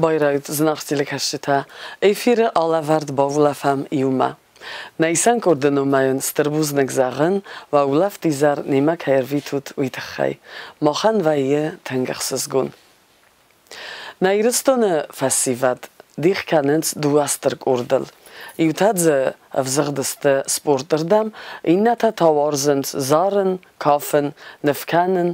Байрайут, зынаргъ телекӕсджытӕ! Эфиры алӕвӕрд баулӕфӕм иумӕ. Нӕ исӕн къорды номӕй стыр бузныг зӕгъын, уӕ улӕфт изӕр немӕ кӕй ӕрвитут, уый тыххӕй. Махӕн вӕййы тынг ӕхсызгон. Нӕ Ирыстоны фӕсивӕд дих кӕнынц дыууӕ стыр къордыл. Иутӕ дзы ӕвзыгъд сты спорты рдӕм, иннӕтӕ та уарзынц зарын, кафын, ныв кӕнын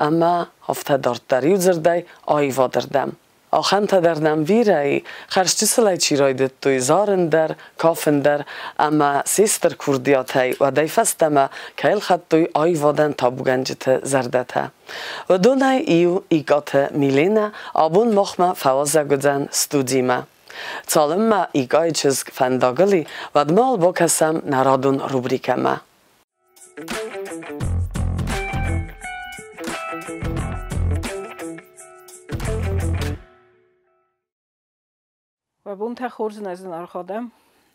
ӕмӕ афтӕ дарддӕр. Иудзырдӕй, аивады рдӕм. Ахӕмтӕ дӕр нӕм бирӕ и, хӕрзчысылӕй чи райдыдтой зарын дӕр, кафын дӕр ӕмӕ се стыр курдиатӕй уӕдӕй фӕстӕмӕ кӕй ӕлхӕдтой аивадӕн табугӕнджыты зӕрдӕтӕ. Уыдонӕй иу Икъаты Миленӕ абон махмӕ фӕуазӕг уыдзӕн студимӕ. Цалынмӕ Икъайы чызг фӕндагыл и, уӕдмӕ уал бакӕсӕм нӕ радон рубрикӕмӕ. Уӕ бонтӕ хорз, нӕ зынаргъ адӕм!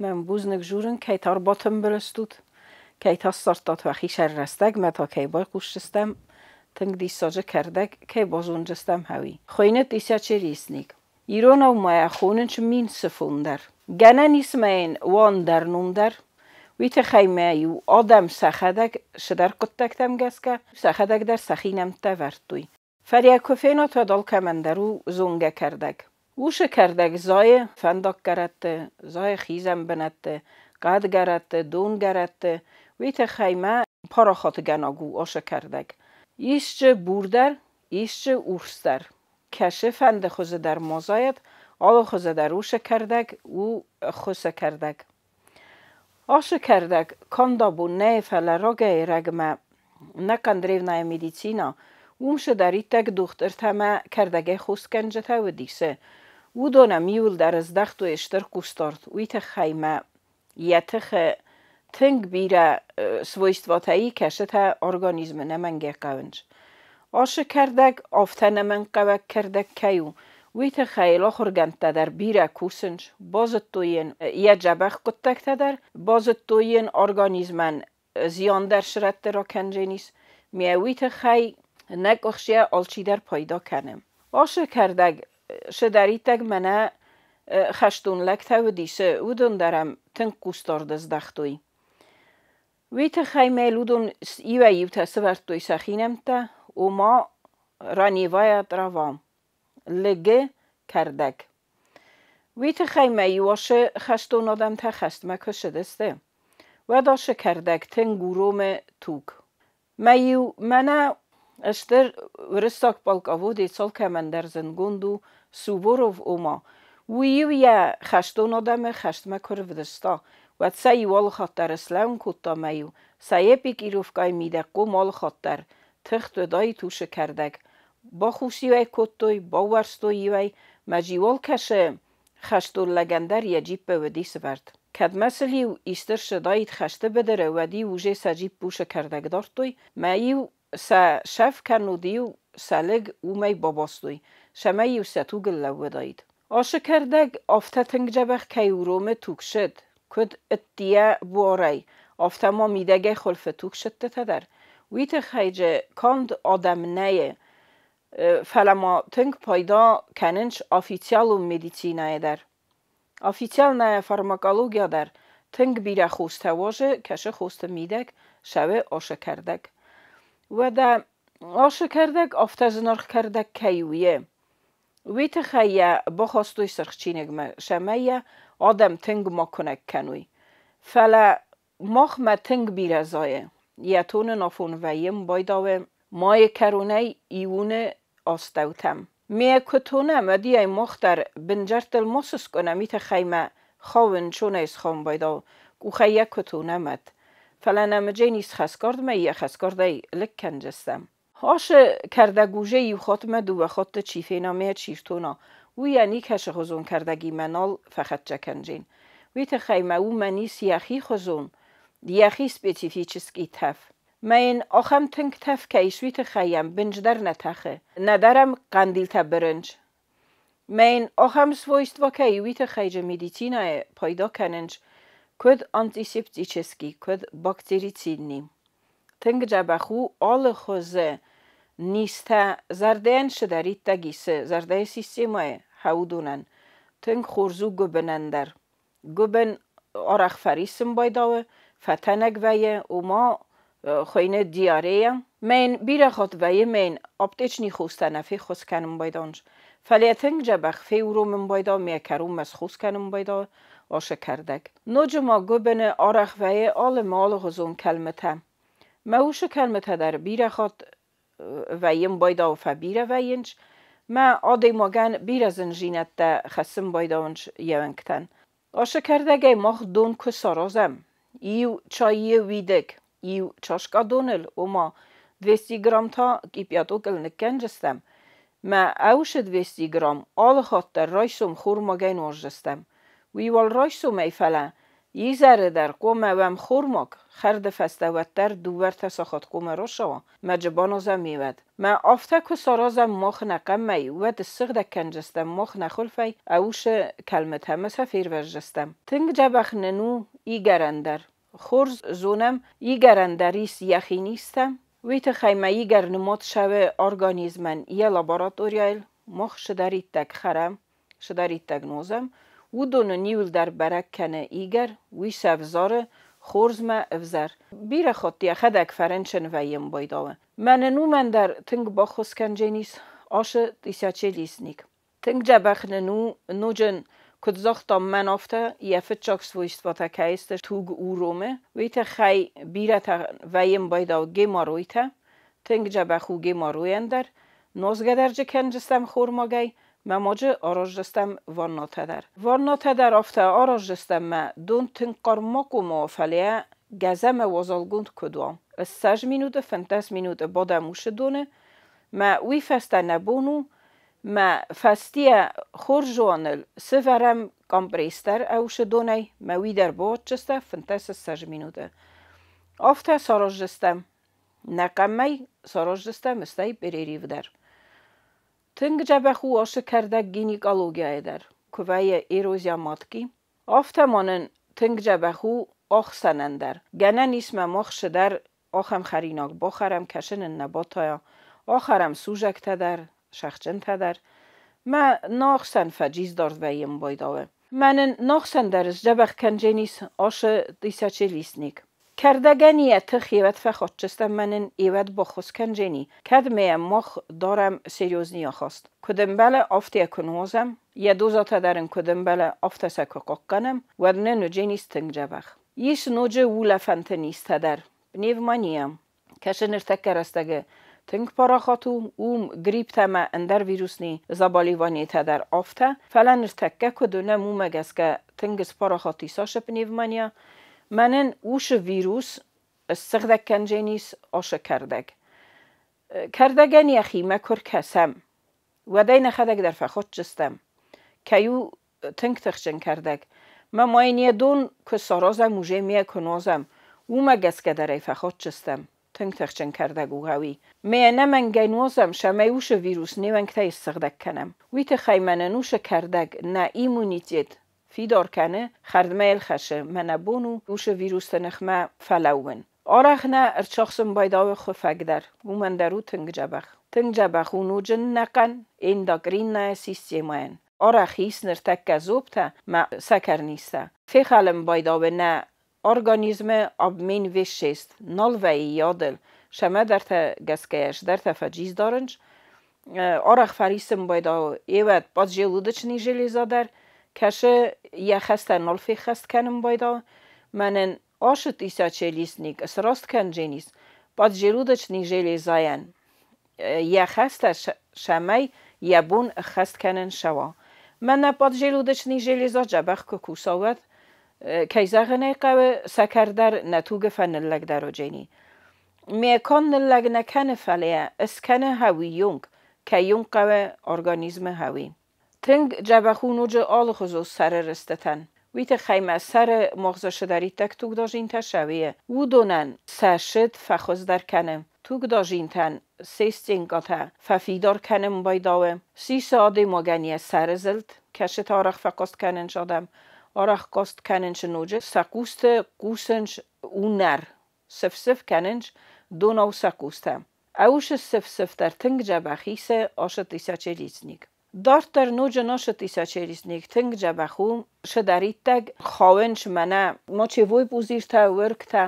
Мӕн бузныг журын, кӕй та ӕрбатымбыл стут, кӕй та ссардтат уӕхи сӕррӕстӕгмӕ та кӕй байхъусдзыстӕм, тынг диссаджы кӕрдӕг кӕй базондзыстӕм хӕуи. Хуыйны тысячелистник. Иронау ма йӕ хонынц минсыфон дӕр. Гӕнӕн ис ма йын уа ӕндӕр ном дӕр. Уый тыххӕй ма-иу адӕм сӕхӕдӕг цыдӕр хъуыддӕгтӕм гӕсгӕ сӕхӕдӕг дӕр сӕхи нӕмттӕ вӕрдтой. Фӕлӕ куы фенат, уӕд алкӕмӕн дӕр у зонгӕ кӕрдӕг. Уыцы кӕрдӕг зайы фӕндаггӕрӕтты, зайы хизӕн бынӕтты, хъӕдгӕрӕтты, донгӕрӕтты. Уый тыххӕй ма парахатгӕнаг у ацы кӕрдӕг. Исчи бур дӕр, исчи урс дӕр. Кӕсы фӕнды хуызы дӕр ма зайӕд, алы хуызы дӕр уыцы кӕрдӕг у хуысы кӕрдӕг. Ацы кӕрдӕг канд абон нӕ, фӕлӕ рагӕй-ӕрӕгмӕ нӕ древняя медицина, уым цыдӕриддӕр дохтыртӕ ӕмӕ кӕрдӕгӕй хосгӕнджытӕ уыдис, уыдон ӕм иуылдӕр здӕхтой стыр хъусдард. Уый тыххӕй ма йӕ тыхы тынг бирӕ свойствотӕ и, кӕцытӕ организмы нӕмӕнгӕй хъӕуынц. Ацы кӕрдӕг афтӕ нӕмӕнгхъӕуӕг кӕрдӕг кӕй у, уый тыххӕй йыл ахуыргӕндтӕ дӕр бирӕ кусынц, базыдтой йын йӕ дзӕбӕх хъуыддӕгтӕ дӕр, базыдтой йын организмӕн зиан дӕр сырӕтты ракӕндзӕнис, мӕ уый тыххӕй нӕ къуыхсийӕ алчидӕр пайда кӕны. Ацы кӕрдӕг цыдӕриддӕр мӕнӕ хӕстон лӕгтӕ уыдис, уыдон дӕр ӕм тынг хъусдард здӕхтой. Уый тыххӕй мӕ уыдон иуӕй-иутӕ сӕвӕрдтой сӕхи нӕмттӕ, ома раневая трава, лыгы кӕрдӕг. Уый тыххӕй мӕ иу ацы хӕстон адӕмтӕ хӕстмӕ куы ссыдысты, уӕд ацы кӕрдӕг тынг уромы туг. Мӕ-иу мӕнӕ стыр уырыссаг полководец алкӕмӕндӕр зындгонд у Суворов, ома, уый-иу йӕ хӕстон адӕмы хӕстмӕ куы рывдыста, уӕд сӕ иу алыхатт дӕр слӕууын кодта мӕ-иу сӕ эпикировкӕйы мидӕг хъом алыхатт дӕр тыхт уыдаид уыцы кӕрдӕг. Бахус-иу ӕй кодтой, баууӕрстой-иу ӕй, мӕ джиуал кӕсы хӕстон лӕгӕн дӕр йӕ джиппы уыди сывӕрд. Кӕдмӕ сыл-иу исты рцыдаид хӕсты быдыры, уӕд-иу уже сӕ джипп усы кӕрдӕг дардтой, мӕ-иу сӕ сӕф кӕннод-иу сӕ лыг уымӕй бабастой, цӕмӕй-иу сӕ тугыл лӕууыдаид. Ацы кӕрдӕг афтӕ тынг дзӕбӕх кӕй уромы тугсыд, куыд ӕддийӕ буарӕй, афтӕ ма мидӕгӕй хуылфы тугсыдтытӕ дӕр, уый тыххӕй дзы канд адӕм нӕй, фӕлӕ ма тынг пайда кӕнынц официалон медицинӕйы дӕр. Официальная фармакология дӕр тынг бирӕ хостӕ уадзы, кӕсы хосты мидӕг сӕуы ацы кӕрдӕг. Уӕдӕ ацы кӕрдӕг афтӕ зынаргъ кӕрдӕг кӕй у, йе. Уый тыххӕй йӕ бахастой Сырх чиныгмӕ, цӕмӕй йӕ адӕм тынг ма куынӕг кӕной. Фӕлӕ махмӕ тынг бирӕ зайы. Йӕ тонын афон вӕййы байдауы майы кӕронӕй июны астӕутӕм. Ме куы тонӕм, уӕд ӕй мах дӕр бынджӕрттыл ма сыскъуынӕм, уый тыххӕй мӕ хауын чонӕй схауын байдауы, къухӕй йӕ куы тонӕм, уӕд. Фӕлӕ нӕмыджы ис хӕсгардмӕ, йӕ хӕсгардӕй лыг кӕндзыстӕм. Ацы кӕрдӕг уже иу хатмӕ дыууӕ хатты чи фена ме чи ртона, уый йӕ никӕцы кӕрдӕгимӕ нал фӕхӕццӕ кӕндзӕн. Уый тыххӕй ма уымӕн ис йӕхи хуызон, йӕхи специфический тӕф. Мӕ йын ахӕм тынг тӕф кӕй ис, уый тыххӕй йӕм бындз дӕр нӕ тӕхы, нӕдӕр ӕм хъӕндилтӕ бырынц. Мӕ йын ахӕм свойство кӕй, уый тыххӕй же медицинӕйы пайда кӕнынц куыд антисептический, куыд бактерицидный. Тынг дзӕбӕх у алы хуызы низтӕ зӕрдӕйӕн цыдӕриддӕр исы, зӕрдӕйы системӕйы Уыдонӕн. Тынг хорз у гуыбынӕн дӕр. Гуыбын арӕх фӕриссын байдауы, фӕтӕнӕг вӕййы, ома хуыйны диарея. Мӕн бирӕ хатт вӕййы, мӕн аптечный хостӕ нӕ феххуыс кӕнын байдауынц. Фӕлӕ тынг дзӕбӕх феуромын байдауы, мӕ кӕронмӕ схос кӕнын байдауы ашы кӕрдӕг. Ноджы ма гуыбыны арӕх вӕййы алы мӕ алыгъуызон кӕлмытӕ. Мӕ уышы кӕлмытӕ дӕр бирӕ хатт вӕййын байдауы, фӕбирӕ вӕййынц, мӕ адӕймагӕн бирӕ зындзинӕдтӕ хӕссын байдауынц йе уӕнгтӕн. Ашы кӕрдӕгӕй мах дон куы саразӕм, иу чайы уидыг, иу чашка доныл, ома 200 грамм та кипятокыл ныккӕнджыстӕм, мӕ ӕушы 200 грамм алы хатт дӕр райсом хормагӕй нуаздзыстӕм. Уый уал райсомӕй, фӕлӕ изӕры дӕр хъуамӕ уӕм хормаг, хӕрды фӕстӕ уӕддӕр 2-3 сахат хъуамӕ рацӕуа, мӕ джы баназӕм уӕд. Мӕ афтӕ куы саразӕм мах нӕ къӕммӕй, уӕд ссыгъдӕг кӕнджыстӕм мах нӕ хуылфӕй ӕушы кӕлмытӕ мӕ сӕ фервӕзджыстӕм. Тынг дзӕбӕх нын у игӕрӕн дӕр. Хорз зонӕм, игӕрӕн дӕр ис йӕхи низтӕ. Уый тыххӕй мӕ игӕр нымад цӕуы организмӕн йӕ лабораторияйыл, мах цыдӕриддӕр хӕрӕм, цыдӕриддӕр нозӕм, уыдоны иуылдӕр бӕрӕг кӕны игӕр, уый сӕвзары хорзмӕ ӕвзӕр. Бирӕ хатт йӕхӕдӕг фӕрынчын вӕййын байдауы. Мӕнӕн уымӕн дӕр тынг баххуыс кӕндженис ашы тысячелистник. Тынг дзӕбӕх нын у ноджы, куыд загътам мӕн афтӕ, йӕ фыццаг свойствотӕ кӕй сты туг уромы, уый тыххӕй бирӕтӕ вӕййын байдауы геморройтӕ, тынг дзӕбӕх у геморройӕн дӕр, нозгӕ дӕр джы кӕнджыстӕм хормагӕй, мӕ моджы араздзыстӕм ваннатӕ дӕр. Ваннатӕ дӕр афтӕ араздзыстӕм, мӕ дон тынг хъарм ма хъуамӕ уа, фӕлӕ гӕзӕмӕ уазалгонд куыд уа. 20 минуты, 15 минуты бадӕм уышы доны, мӕ уый фӕстӕ нӕ бон у, мӕ фӕстийӕ хорз зоаныл сывӕрӕм компресс дӕр ӕушы донӕй, мӕ уый дӕр бауадздзыстӕм 15-20 минуты. Афтӕ сараздзыстӕм нӕ къӕммӕй, сараздзыстӕм стӕй перерыв дӕр. Тынг дзӕбӕх у ашы кӕрдӕг гинекологияйы дӕр, куы вӕййы эрозия матки. Афтӕ ма нын тынг дзӕбӕх у ахсӕнӕн дӕр. Гӕнӕн ис мӕ махсы дӕр ахӕм хӕринаг бахӕрӕм, кӕсы нын нӕ батайа. Ахӕрӕм сужӕгтӕ дӕр, сӕгъджынтӕ дӕр. Мӕ нахсӕн фӕджиздард вӕййын байдауы. Мӕнӕн нахсӕн дӕр сдзӕбӕх кӕндженис ашы тысячелистник. Кӕрдӕгӕн йӕ тых ивӕд фӕхатджыстӕм, мӕнӕн ивӕд баххуыс кӕнджени, кӕд мӕ мах дарӕм серьезный ахаст. Куыд ӕмбӕлы, афтӕ йӕ куы нуазӕм, йӕ дозатӕ дӕр ын куыд ӕмбӕлы, афтӕ сӕ куы хъахъхъӕнӕм, уӕд нын уыдженис тынг дзӕбӕх. Ис ноджы улӕфӕнты низтӕ дӕр. Пневмония. Кӕсы ныртӕккӕ рӕстӕгы тынг парахат у, уым грипптӕ ӕмӕ ӕндӕр вирусный заболеваниетӕ дӕр афтӕ, фӕлӕ ныртӕккӕ куыд уынӕм, уымӕ гӕсгӕ тынг спарахат ис ашы пневмония. Мӕнӕн уышы вирус ссыгъдӕг кӕндженис ашы кӕрдӕг. Кӕрдӕгӕн йӕхимӕ куы ркӕсӕм, уӕд ӕй нӕхӕдӕг дӕр фӕхатджыстӕм, кӕй у тынг тыхджын кӕрдӕг. Мӕ ма йын йӕ дон куы саразӕм, уже мӕ куы нуазӕм, уымӕ гӕсгӕ дӕр ӕй фӕхатджыстӕм. Тынг тыхджын кӕрдӕг у гъӕуи. Мӕ ӕнӕмӕнгӕй нуазӕм, цӕмӕй уышы вирус не уӕнгтӕй ссыгъдӕг кӕнӕм. Уый тыххӕй мӕнӕн уышы кӕрдӕг нӕ иммунитет фидар кӕны, хӕрдмӕ йыл хӕссы, мӕнӕ бон у уышы вирусты ныхмӕ фӕлӕууын. Арӕх нӕ ӕрцахсын байдауы хуыфӕг дӕр, уымӕн дӕр у тынг дзӕбӕх. Тынг дзӕбӕх у ноджы нӕхъӕн эндокринная системӕйӕн. Арӕх ис ныртӕккӕ зобтӕ мӕ сӕкӕрнизтӕ. Фехалын байдауы нӕ организмы обмен веществ, нал вӕййы йӕ адыл, сӕмӕдӕртӕ гӕсгӕйӕ сдӕртӕ фӕджиздарынц. Арӕх фӕриссын байдауы ивӕд поджелудочный железа дӕр, кӕсы йӕ хӕстӕ нал феххӕст кӕнын байдауы. Мӕнӕн ашы тысячелистник сраст кӕндженис поджелудочный железайӕн йӕ хӕстӕ сӕмӕй йӕ бон ӕххӕст кӕнын сӕуа. Мӕнӕ поджелудочный железа дзӕбӕх куы куса, уӕд, кӕй зӕгъын ӕй хъӕуы, сӕкӕр дӕр нӕ тугы фӕныллӕгдӕр уыджени. Ме кон ныллӕг нӕ кӕны, фӕлӕ ыскӕны хӕуийонг, кӕйонг хъӕуы организмы хӕуи. Тынг дзӕбӕх у ноджы алыхуызон сӕры рыстытӕн. Уый тыххӕй мӕ сӕры магъзы цыдӕриддӕр тугдадзинтӕ сӕуийы, уыдонӕн сӕ сыд фӕхуыздӕр кӕны. Тугдадзинтӕн се стенкатӕ фӕфидар кӕнын байдауы. Сисы адӕймагӕн йӕ сӕры зылд, кӕсытӕ арӕх фӕхъаст кӕнынц адӕм, арӕх хъаст кӕнынц ноджы сӕ хъусты хъусынц унӕр, сыф-сыф кӕнынц донау сӕ хъустӕ. Ӕушы сыф-сыф дӕр тынг дзӕбӕх исы ашы тысячелистник. Дарддӕр ноджы носы тысячелистник тынг дзӕбӕх у, цыдӕриддӕр хауынц мӕнӕ мочевой пузыртӕ, уыргтӕ,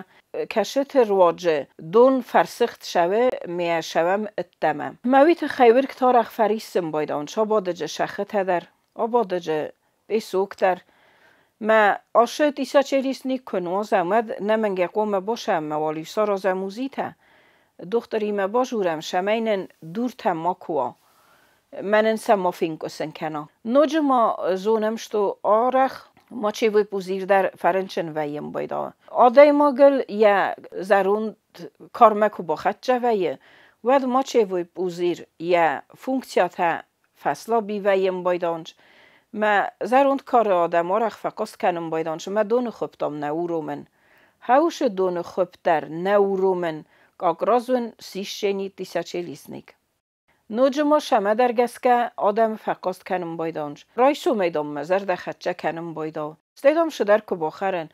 кӕсыты руаджы дон фӕрсыгъд цӕуы мӕ сӕуӕм ӕддӕмӕ. Мӕ уый тыххӕй уыргтӕ арӕх фӕриссын байдауынц, абадыджы сӕххытӕ дӕр, абадыджы песок дӕр. Мӕ ашы тысячелистник куы нуазӕм, уӕд нӕмӕнгӕй хъуамӕ басӕм мӕ уал-иу саразӕм УЗИтӕ, дохтыримӕ базурӕм, цӕмӕй нын дуртӕ макуы уа. Мӕнӕн сӕ ма фенкъуысын кӕна. Ноджы ма зонӕм, что арӕх мочевой пузырь дӕр фӕрынчын вӕййын байдайы. Адӕймагыл йӕ зӕронд кармӕ куы бахӕццӕ вӕййы, уӕд мочевой пузырь йӕ функциятӕ фӕслаби вӕййын байдайынц. Мӕ зӕронд кары адӕм арӕх фӕхъаст кӕнын байдайынц, мӕ доны хуыпп, дам, нӕ уромын. Хӕусы доны хуыпп дӕр нӕ уромын, как раз священный тысячелистник. Ноджы ма сӕмӕдӕр гӕсгӕ адӕм фӕхъаст кӕнын байдайынц. Райсомӕй, дам, мӕ зӕрдӕ хӕццӕ кӕнын байдайы. Стӕй, дам, цыдӕр куы бахӕрын,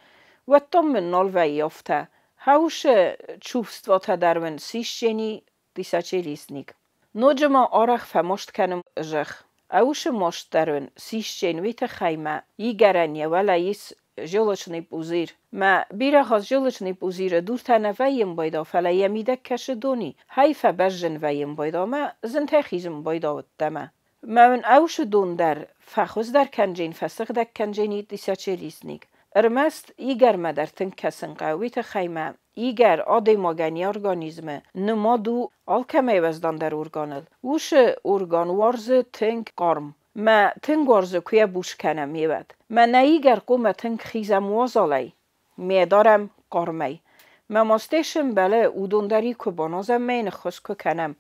уӕд, дам, мын нал вӕййы афтӕ. Хӕусы чувствотӕ дӕр мын священный тысячелистник. Ноджы ма арӕх фӕмаст кӕнын зӕхх. Ӕусы маст дӕр уын священ, уый тыххӕй мӕ игӕрӕн йӕ уӕлӕ ис желчный пузырь. Мӕ бирӕ хатт желчный пузыры дуртӕ нӕ вӕййын байдау, фӕлӕ йӕ мидӕг кӕсы дони. Хай фӕбӕззын вӕййын байдау мӕ зынтӕй хизын байдау ӕддӕмӕ. Мӕ уын ӕусы дон дӕр фӕхуыздӕр кӕнджен, фӕсыгъдӕг кӕнджени тысячелистник. Ӕрмӕст игӕрмӕ дӕр тынг кӕсын хъӕуы, уый тыххӕй мӕ игӕр адӕймагӕн йӕ организмы нымад у алкӕмӕй уӕздандӕр органыл. Уыцы орган уарзы тынг хъарм. Мӕ тынг уарзы, куы йӕ буц кӕнӕм, йеуӕд. Мӕ нӕ игӕр хъуамӕ тынг хизӕм уазалӕй, ме дарӕм хъармӕй. Мӕ мастӕй сӕмбӕлы, уыдон дӕр куы баназӕм мӕ йын ӕххуыс куы кӕнӕм,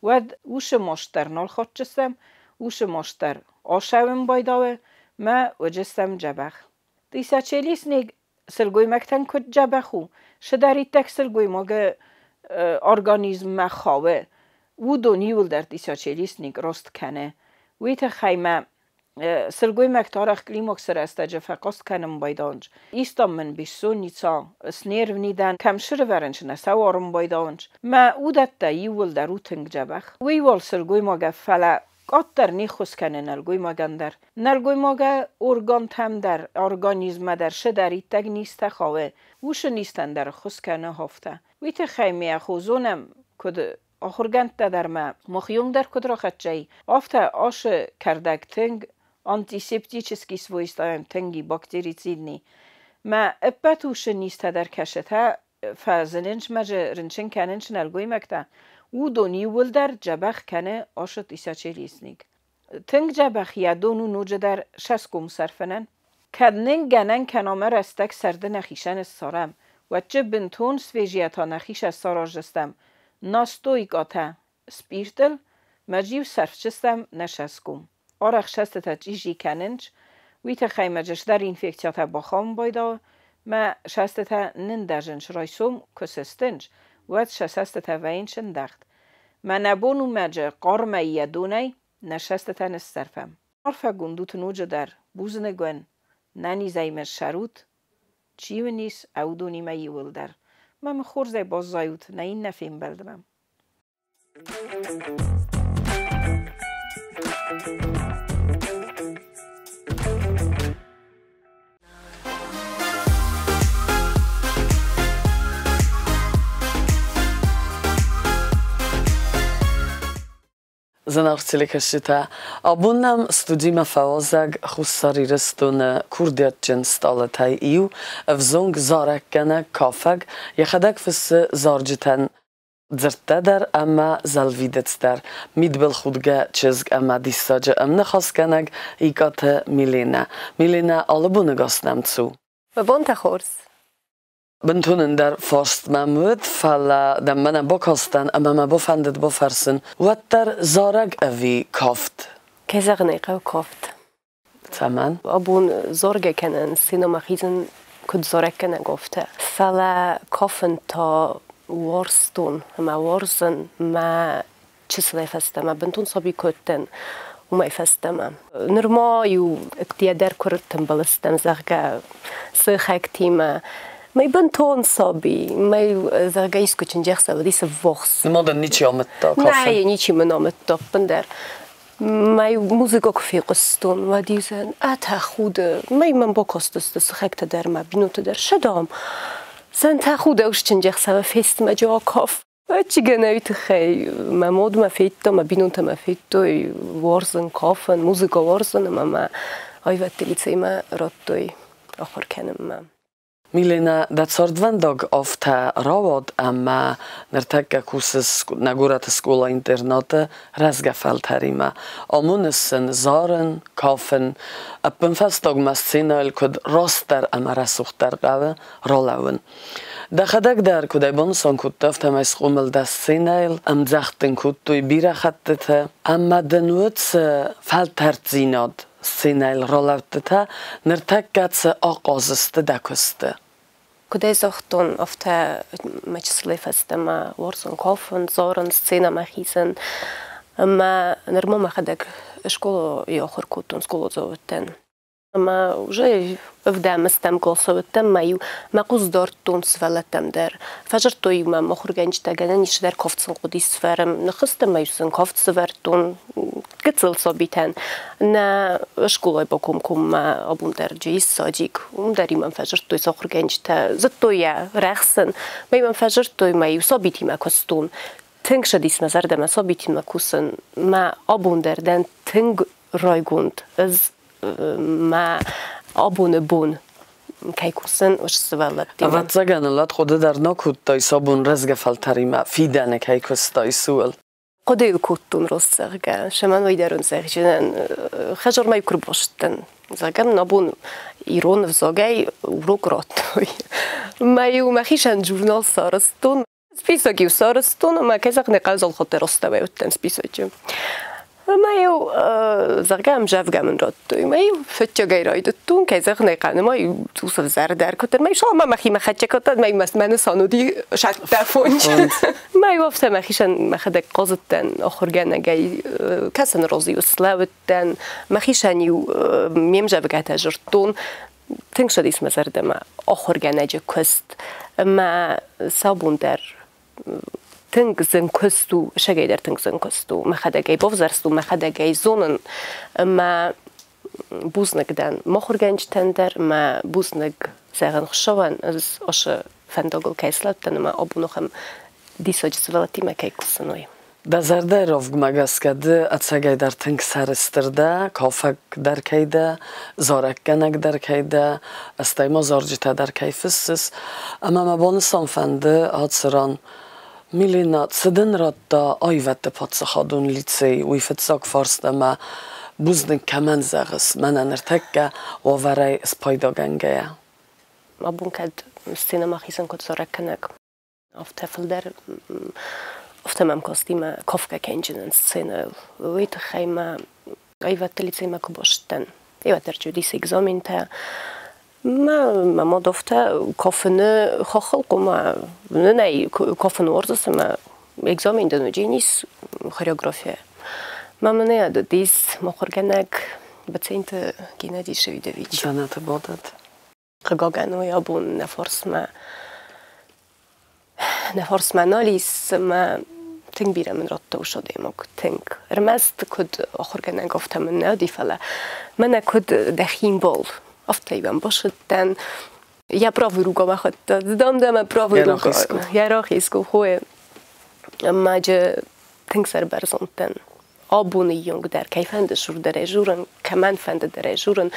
уӕд уыцы маст дӕр нал хатдзыстӕм, уыцы маст дӕр асӕуын байдауы, мӕ уыдзыстӕм дзӕбӕх. Тысячелистник сылгоймӕгтӕн куыд дзӕбӕх у, цыдӕриддӕр сылгоймагы организммӕ хауы, уыдон иууылдӕр тысячелистник раст кӕны. Уый тыххӕй мӕ сылгоймӕгтӕ арӕх климаксы рӕстӕджы фӕхъаст кӕнын байдайынц. Ис, дам, мын бессонница, снервный дӕн, кӕм срывӕрынч нӕ сӕуарын байдайынц. Мӕ уыдӕттӕ иууылдӕр у тынг дзӕбӕх. Уый уал сылгоймагӕ, фӕлӕ къаддӕр не ххуыс кӕны нӕлгоймагӕн дӕр. Нӕлгоймагы органтӕм дӕр, организммӕ дӕр цыдӕриддӕр низтӕ хауы, уыцы низтӕн дӕр ӕххуыс кӕны афтӕ. Уый тыххӕй ме зонӕм, куыд ахуыргӕндтӕ дӕр мӕ махион дӕр куыд рахӕццӕ, афтӕ ашы кӕрдӕг тынг антисептический свойства тынг и бактерицидный. Мӕ ӕппӕт уыцы низтӕ дӕр кӕсытӕ фӕзынынц мӕ рынчын кӕнынц нӕлгоймӕгтӕ, уыдон иууылдӕр дзӕбӕх кӕны ашы тысячелистник. Тынг дзӕбӕх йӕ дон у ноджыдӕр сӕсгом сӕрфынӕн. Кӕд нын гӕнӕн кӕна мӕ рӕстӕг сӕрды нӕхицӕн ссарӕм, уӕд бынтон свежийӕ та нӕхицӕн сараздзыстӕм настойкатӕ спиртыл, мӕ иу сӕрфдзыстӕм нӕ сӕсгом. Арӕх сӕстытӕ чъизи кӕнынц, уый тыххӕй мӕ дӕр инфекциятӕ бахауын байдайы, мӕ сӕстытӕ нындӕзынц райсом куы сыстынц, уӕд сӕ сӕстытӕ вӕййынц ӕндӕгъд. Мӕ нӕ бон у мӕджы хъармӕй йӕ донӕй нӕ сӕстытӕ ныссӕрфӕм. Арфӕгонд ут ноджыдӕр, бузныг уын, нӕнизӕй мӕ ссарут, чи уын ис, уыдонимӕ иууылдӕр. Мӕ мын хорзӕй баззайут нӕ иннӕ фембӕлдмӕ. Зынаргъ телекӕсджытӕ, абон нӕм студимӕ фӕуазӕг Хуссар Ирыстоны курдиатджын стъалытӕй иу, ӕвзонг зарӕггӕнӕг, кафӕг, йӕхӕдӕг фыссы зарджытӕн дзырдтӕ дӕр ӕмӕ зӕлвидыц дӕр, мидбылхудгӕ чызг ӕмӕ диссаджы ӕмныхасгӕнӕг Икъаты Миленӕ. Миленӕ, алы боныгас нӕм цу. Мӕ бонтӕ хорз. Бынтон ӕндӕр фарст мӕм уыд, фӕлӕ дӕм мӕнӕ бакастӕн ӕмӕ мӕ бафӕндыд бафӕрсын, уӕддӕр зарӕг ӕви кафт? Кӕй зӕгъын ӕй хъӕуы, кафт. Цӕмӕн? Абон заргӕ кӕнын сценӕмӕ хизын куыд зарӕггӕнӕг, афтӕ. Фӕлӕ кафын та уарзтон ӕмӕ уарзын мӕ чысылӕй фӕстӕмӕ, бынтон саби куы уыдтӕн, уымӕй фӕстӕмӕ. Нырма-иу ӕддейӕ дӕр куы ртымбыл стӕм, зӕгъгӕ, сыхӕгтимӕ. Мӕ бынтон саби, мӕ, зӕгъгӕ, искуы чындзӕхсӕв уыди цы ввахс. Нымадӕн ничи амыдта кафын? Нӕ, ничи мын амыдта ӕппындӕр. Мӕ музыкӕ куы фехъуыстон, уӕд-иу зӕгъын, атӕхуды, мӕ мӕм бакастысты сыхӕгтӕ дӕр мӕ бинонтӕ дӕр, сӕдӕм. Зӕн тӕхуды усджын ӕхсӕвы фестмӕ Джоков. Ӕвӕццӕгӕн, уый тыххӕй мӕ модмӕ федтон, мӕ бинонтӕ мӕ федтой, уарзын кафын, музыкӕ уарзын ӕмӕ мӕ аивӕдты лицеймӕ радтой ахуыр кӕнынмӕ. Милена, дӕ цардвӕндаг афтӕ рауад, ӕмӕ ныртӕккӕ кусыс нӕ горӕты скъола-интернаты рӕзгӕ фӕлтӕримӕ. Амоныс сын зарын, кафын, ӕппынфӕстагмӕ сценӕйыл куыд растдӕр ӕмӕ рӕсугъддӕр хъӕуы ралӕууын. Дӕхӕдӕг дӕр куыдӕй банысан кодта, афтӕмӕй схъомыл дӕ сценӕйыл, ӕмдзӕгъд дын кодтой бирӕ хӕттыты, ӕмӕ дын уыд цы фӕлтӕрддзинад сценӕйыл ралӕудтытӕ, ныртӕккӕ цы ахъаз сты дӕ куысты? Куыдӕй загътон, афтӕ мӕ чысылӕй фӕстӕмӕ уарзын кафын, зарын, сценӕмӕ хизын. Ӕмӕ нырма мӕхӕдӕг скъолайы ахуыр кодтон, скъоладзау уыдтӕн. Ӕмӕ уже ӕвдӕм ӕстӕм классы уыдтӕн мӕ-иу мӕ хъус дардтон сывӕллӕттӕм дӕр. Фӕзырдтой-иу мӕм ахуыргӕнджытӕ, гӕнӕн ис дӕр кафт сын хъуыдис сывӕрын. Ныххызтӕн ӕмӕ-иу сын кафт сывӕрдтон гыццыл сабитӕн. Нӕ скъолайы бакомкоммӕ абон дӕр ис садик, уым дӕр-иу мӕм фӕзырдтой сӕ ахуыргӕнджытӕ, зыдтой йӕ рӕхсын. Мӕ-иу мӕм фӕзырдтой, мӕ-иу сабитимӕ куыстон. Тынг садис мӕ зӕрдӕмӕ сабитимӕ кусын. Мӕ абон дӕр дӕн тынг райгонд. Ӕз мӕ абоны бон кӕй кусын, уыцы сывӕллӕттимӕ. Ӕвӕццӕгӕн ыл ӕд хъуыды дӕр нӕ кодтай, сӕ бон рӕзгӕ фӕлтӕримӕ фидӕны кӕй куыстай, ууыл. Хъуыдыйыл кодтон рост, зӕгъгӕ, сӕмӕн уый дӕр зӕгъджынӕн хӕзормӕ куы рбастӕн. Зӕгъӕм, нӕ бон ирон ӕвзагӕй урок радтой. Мӕ-иу мӕхицӕн журнал сарӕзтон. Список-иу сарӕзтон ӕмӕ, кӕй зӕгъын ӕй хъӕуы, залхъуыдты ростовӕй уыдтӕн списочы. Ӕмӕ-иу, зӕгъгӕ, ӕмзӕвгӕ мын радтой. Ӕмӕ-иу фыццагӕй райдыдтон, кӕй зӕгъын ӕй хъӕуы, ӕмӕ-иу цъус ӕвзӕрдӕр кодтон. Ӕмӕ-иу саламмӕ мӕхимӕ хӕццӕ кодтон, ӕмӕ-иу мӕ нысан уыди сӕттӕ фондз. Ӕмӕ-иу афтӕ мӕхицӕн мӕхӕдӕг хъазыдтӕн ахуыргӕнӕгӕй, кӕсын розы-иу слӕууыдтӕн, мӕхицӕн-иу ме мзӕвгӕтӕ зырдтон. Тынг ссыдис мӕ зӕрдӕмӕ ахуыргӕнӕджы куыст ӕмӕ сабон дӕр тынг зын куыст у, сӕгӕй дӕр тынг зын куыст у. Мӕхӕдӕг ӕй бавзӕрстон, мӕхӕдӕг ӕй зонын ӕмӕ бузныг дӕн мӕ ахуыргӕнджытӕн дӕр ӕмӕ бузныг зӕгъын Хуыцауӕн, ӕз ацы фӕндагыл кӕй слӕудтӕн ӕмӕ абон ахӕм диссаджы сывӕллӕттимӕ кӕй кусын, уый. Дӕ зӕрдӕйы равгмӕ гӕсгӕ ды ӕцӕгӕйдӕр тынг сӕрыстыр дӕ, кафӕг дӕр кӕй дӕ, зарӕггӕнӕг дӕр кӕй дӕ, стӕй ма зарджытӕ дӕр кӕй фыссыс. Ӕмӕ мӕ банысан фӕнды ацы ран, Милена, цы дын радта аивӕдты паддзахадон лицей, уый фыццаг фарст ӕмӕ бузныг кӕмӕн зӕгъыс, мӕнӕ ныртӕккӕ уавӕрӕй спайдагӕнгӕйӕ? Абон кӕд сценӕмӕ хицӕн куыд зарӕггӕнӕг, Афтӕ фылдӕр афтӕ мӕм касти мӕ кафгӕ кӕнджынӕн сценӕйыл. Уый тыххӕй мӕ аивӕдты лицеймӕ куы бацыдтӕн, ӕвӕддӕр уыдис экзаментӕ. Мӕ мӕ мад афтӕ кафыны хаххыл хъуамӕ нӕй кафын уарзыс ӕмӕ экзамен дын уыдзӕнис хореографийӕ. Мӕ мын уыдис махуыргӕнӕг Бацинты Геннадий Шевидович. Дзӕнӕты бадӕд. Хъыгагӕн, уый абон нӕ фарсмӕ нал ис ӕмӕ тынг бирӕ мын радта уыцы адӕймаг, тынг. Ӕрмӕст куыд ахуыргӕнӕг, афтӕ мын нӕ уыди, фӕлӕ мӕнӕ куыд дӕхи мбал, афтӕ-иу ӕм бацыдтӕн. Я правую руку мӕхуӕдтӕ, дам дӕ мӕ правую руку. Йӕ рахиз къухы. Ӕмӕ тынг сӕрбӕрзонд дӕн. Абоны онг дӕр кӕй фӕнды сурдӕрӕй журын, кӕмӕн фӕнды дӕрӕй журын,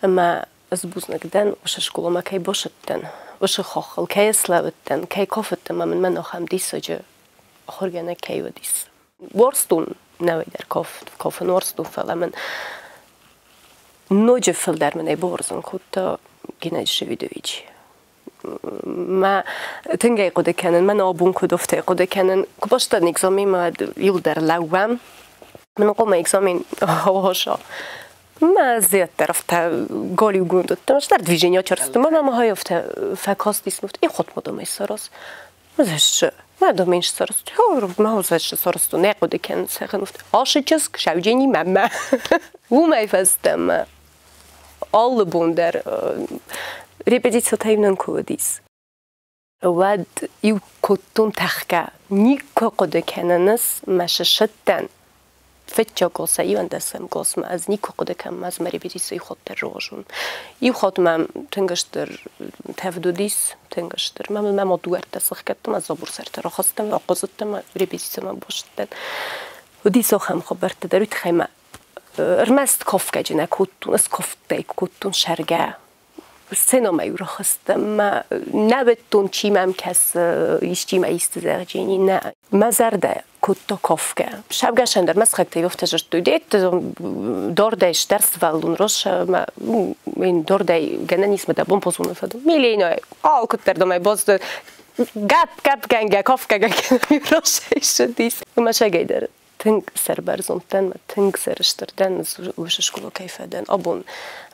ӕмӕ ӕз бузныг дӕн, уыцы скъоламӕ кӕй бацыдтӕн, уыцы хохыл кӕй слӕууыдтӕн, кӕй кафыдтӕн ӕмӕ мын мӕн ахӕм диссаджы ахуыргӕнӕг кӕй уыдис. Уарзтон нӕуӕй дӕр кафын уарзтон, фӕлӕ мын ноджы фылдӕр мын ӕй бауарзын кодта Геннадий Шевидович. Мӕ тынг ӕй хъуыды кӕнын, мӕн абон куыд афтӕ хъуыды кӕнын. Куы бастадн экзаменмӕ, иуылдӕр лӕууӕм. Мын хъуамӕ экзамен ауаза. Мӕ зӕддӕр афтӕ галиугонд уыдтӕн, стӕр движение ачарсты. Мӕ мӕ хай афтӕ фӕкастис, и хотмодомӕй сараз. Зӕссы. Мӕ домӕн сарӕзт. Мӕ зӕссы сарӕзт. Нӕ хъуыды кӕнын цӕхӕн Ашы чызг сауджени мӕмӕ. Уымӕй фӕстӕмӕ алы бон дӕр репетицитӕ нын куы уыдис, уӕд иу кодтон тӕхгӕ. Никуы хъуыды кӕнынц мӕ сысыдтӕн. Фыццаг классӕй 11-ӕм классмӕ ӕз никуы хъуыды кӕнын, ӕз мӕ репетицийы хатт дӕр рауазон. Иу хатт мӕм тынг стыр тӕвд уыдис, тынг стыр. Мӕ мӕ ма дуӕрттӕ сыхгӕдтон, ӕз забурсӕртӕ рахастам, ахъуызыдтӕн, мӕ репетицимӕ бацыдтӕн. Уыдис ахӕм хабӕрттӕ дӕр, уый тыххӕй мӕ ӕрмӕст кафгӕджы нӕ кодтон, ӕз кафттӕй кодтон сӕргӕ. Сценӕмӕ-иу рахызтӕн, мӕ нӕ уыдтон, чи мӕм кӕсы, исчи мӕ исты зӕгъджени, нӕ. Мӕ зӕрдӕ кодта кафгӕ. Сӕвгӕсӕн дӕр мӕ сыхӕгтӕй афтӕ зыдтой, дет дордӕй стӕр сывӕллон росӕ, мин дордӕй гӕнӕн ис мӕ дӕ бон позоны фӕдыл. Милейной, алкуыддӕр домӕй базыдтой, гӕпп-гӕпгӕнгӕ, кафгӕгӕнгӕ росӕй ссыдис. Мӕ сӕгӕй дӕр тынг сӕрбӕрзонд дӕн, тынг сӕрыстыр дӕн, уыцы скъола кӕй фӕдӕн. Абон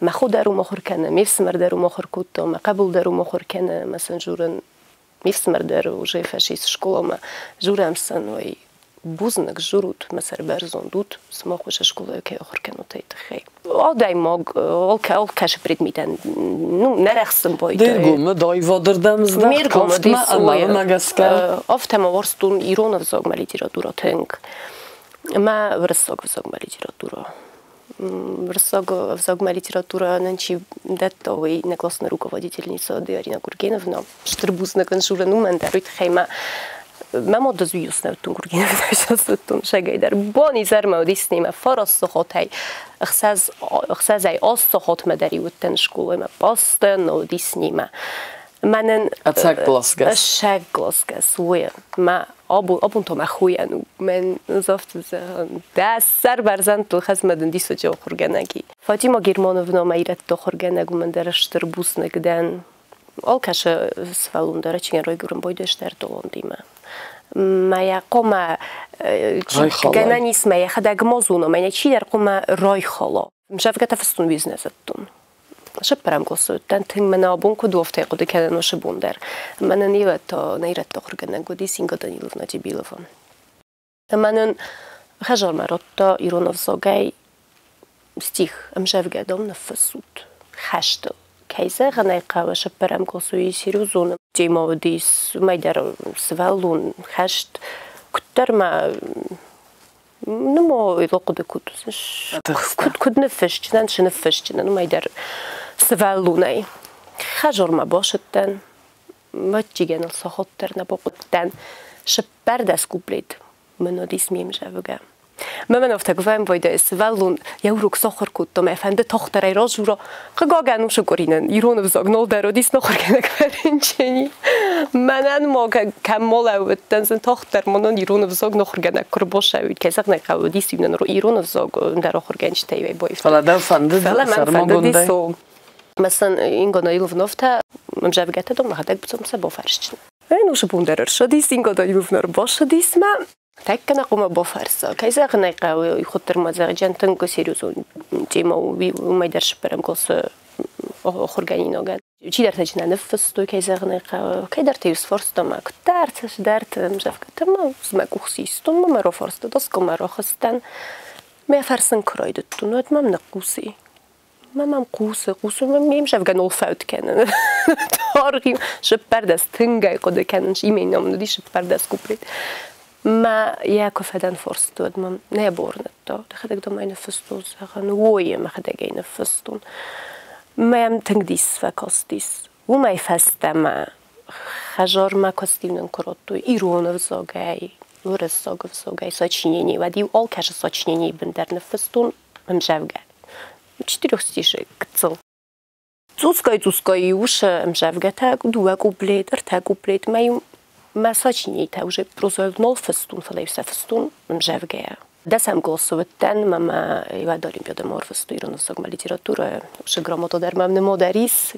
мӕ хо дӕр уым ахуыр кӕны, ме фсымӕр дӕр уым ахуыр кодта, мӕ хъӕбул дӕр уым ахуыр кӕны, мӕ сын журын, ме фсымӕр дӕр уже фӕсис скъоламӕ. Журӕм сын, ой, бузныг, журут, мӕ сӕрбӕрзонд ут, сымах уыцы скъолайы кӕй ахуыр кӕнут, ай тыххӕй. Адӕймаг алкӕсы предметӕн ну, нӕ рӕхсын байдайы. Де ргомы аивадырдӕм здӕхт кафтмӕ ӕмӕ уымӕ гӕсгӕ? Афтӕ ма уарзтон ирон ӕвзагмӕ литературӕ тынг ӕмӕ уырыссаг ӕвзагмӕ литературӕ. Уырыссаг ӕвзагмӕ литературӕ нын чи дӕтта, уый нӕ классная руководительница Дарина Гургеновна. Стыр бузныг ын журын уымӕн дӕр, уый тыххӕй мӕ мӕ мад ӕз уыйас нӕ уыдтон Гургеновнайы сӕ сӕгӕй дӕр. Бон-изӕрмӕ уыдис немӕ фараст ӕхсӕзӕй 8 сахатмӕ дӕр уыдтӕн скъолаймӕ, постоянно уыдис немӕ. Мӕнӕн Ӕцӕг классгӕс. Ӕцӕг классгӕс, уый. Мӕ абон та мӕ хойӕн у. Мӕн афтӕ зӕгъын, дӕ сӕр бӕрзӕндтыл хӕсмӕ дын диссаджы ахуыргӕнӕг и. Фатима Германовна мӕ ирӕтты ахуыргӕнӕг, уымӕн дӕр стыр бузныг дӕн. Алкӕсы сывӕллон дӕр ачигӕн райгуырын байдайы стӕр талантимӕ. Мӕ хъуамӕ гӕнӕн ис, мӕ йӕхӕдӕг ма зона, мӕнӕ чидӕр хъуамӕ райхала. Зӕгъгӕ, фыстон бизнес-ӕдтон. Сыппӕрӕм классы уыдтӕн, тынг мӕнӕ абон куыд у, афтӕ хъуыды кӕнын уыцы бон дӕр. Мӕнӕн нӕ ирӕтты ахуыргӕнӕг уыдис Инга Даниловна Дебилова. Ӕмӕ нын хӕдзармӕ радта ирон ӕвзагӕй стих ӕмзӕвгӕ дам ныффыссут хӕстыл. Кӕй зӕгъын ӕй хъӕуы, сыппӕрӕм классы уый серьезон тема уыдис, уымӕй дӕр сывӕллон, хӕст. Куыддӕр мӕ ну, мо хъуыды кодтон, куыд ныффысджынӕн, цы ныффысджынӕн, уымӕй дӕр сывӕллонӕй. Хӕдзармӕ бацыдтӕн, мӕтчигӕныл сахат дӕр нӕ бахъуыдтӕн. 14 куплет мын уыдис ме мзӕвгӕ. Мӕ афтӕ куы байдайы сывӕллон йӕ урок сахуыр кодта, мӕ фӕнды тагъддӕр разура. Хъыгагӕн, уыцы къуыринӕн ирон ӕвзаг нал дӕр уыдис ахуыргӕнӕг фӕрынчыни. Мӕнӕн ма кӕм ма лӕууыдтӕн, сын тагъддӕр мӕнӕн ирон ӕвзаг ахуыргӕнӕг куы рбацӕуид. Кӕй зӕгъын ӕй хъӕуы, уыдис иу нын ирон ӕвзаг ӕндӕр ахуыргӕнджытӕй байфта. Фӕлӕ дӕу фӕндыд Фӕлӕ мӕн сӕрмагондӕй? фӕндыди Мӕ Инга Даниловна афтӕ ӕмзӕвгӕтӕ дам мӕхӕдӕг бцом сӕ бафӕрсджын. Ӕнусы бон дӕр ӕрсадис, Инга Даниловна ӕрбасадис мӕ. Тӕккӕ нӕ хъуамӕ бафӕрса. Кӕй зӕгъын ӕй хъӕуы, хуыддӕр ма зӕгъджен тынг серьезон тема у, уымӕй дӕр сыппӕрӕм классы ахуыргӕнинагӕн. Чидӕртӕ нӕ ныффыстой, кӕй зӕгъын ӕй хъӕуы, кӕйдӕртӕ-иу сфарста мӕ, куыддӕртӕ, цыдӕртӕ ӕмзӕвгӕтӕ мӕ мӕ къух систон, мӕ рафарста, доскъамӕ рахызтӕн. Мӕ фӕрсын куы райдыдтон, уӕд мӕм ныхъхъуси. Мӕ мӕм хъусы, хъусы, ме мзӕвгӕ нал фӕуд кӕны. Даргъ 14 тынгӕй хъуыды кӕнын, именно мын уыдис 14 куплет. Мӕ йӕ куы фӕдӕн фарст, уӕд мӕм нӕ бауырныдта. Дӕхӕдӕг дам ӕй ныффыстон, зӕгъын, ой, мӕхӕдӕг ӕй ныффыстон. Мӕм тынг дис фӕкастис. Уымӕй фӕстӕмӕ хӕдзармӕ куыст-иу нын куы радтой ирон ӕвзагӕй, уырыссаг ӕвзагӕй сочинени, уӕд-иу алкӕцы сочиненийы бын дӕр ныффыстон ӕмзӕвгӕ. Четырехстишие гыццыл. Цъусгай-цъусгай уыцы ӕмзӕвгӕтӕ дыууӕ куплет, ӕртӕ куплет, мӕ-иу мӕ сочиненитӕ уже прозӕйыл нал фыстон, фӕлӕ-иу сӕ фыстон ӕмзӕвгӕйӕ. 10-ӕм классы уыдтӕн, мӕ мӕ уӕд олимпиадӕмӕ ӕрвыстой ирон ӕвзагмӕ литературӕ. Уыцы грамота дӕр мӕм нымад дӕр ис,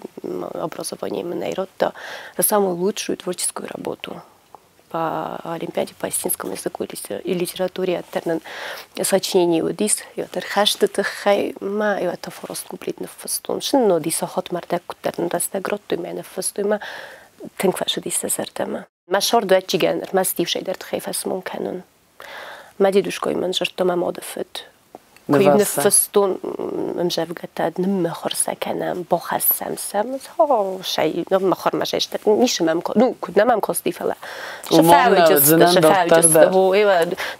образование мын ӕй радта за самую лучшую творческую работу по олимпиаде по осетинскому языку и литературе дӕр нын сочинени уыдис, дӕр хӕсты тыххӕй мӕ та фараст куплет ныффыстон. Сын уыди сахатмӕ ӕрдӕг куыддӕр нын рӕстӕг радтой, мӕ ныффыстой, мӕ тынг фӕцыдис сӕ зӕрдӕмӕ. Мӕ сӕрды ӕдджигӕн ӕрмӕст иу шӕйдӕр тыххӕй фӕсмон кӕнын. Мӕ дедушкой мын дзырдта мӕ мады фыд. Куы ныффыстон ӕмдзӕвгӕтӕ, ныммыхуыр сӕ кӕнӕм, бахӕссӕм сӕ. Сӕй ныммыхуырмӕ сӕ ницы мӕм, ну, куыд нӕ мӕм кости, фӕлӕ сфӕуджысты,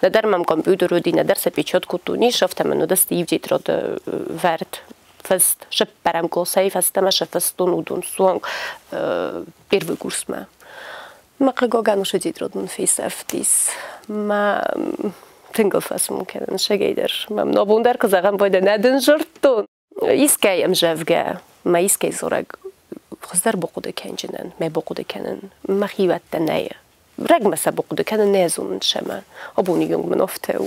нӕдӕр мӕм компьютер уыди, нӕдӕр сӕ печат кодтон, ис, афтӕ мын уыдысты иу тетрады вӕрд фыст, сыппӕрӕм классӕй фӕстӕмӕ сӕ фыстон уыдон суанг первый курсмӕ. Мӕ хъыгагӕн уыцы тетрад мын фесӕфтис. Мӕ тынг ыл фӕсмон кӕнын сӕгӕйдӕр. Мӕм абон дӕр куы зӕгъӕм, байдӕ нӕ дын зырдтон. Искӕй ӕмзӕвгӕ мӕ искӕй дзурӕг хуыздӕр бахъуыды кӕнджынӕн, мӕ бахъуыды кӕнын мӕхиуӕттӕ нӕй. Рӕгмӕ сӕ бахъуыды кӕнын нӕ зонын сӕмӕ. Абоны онг мын афтӕ у.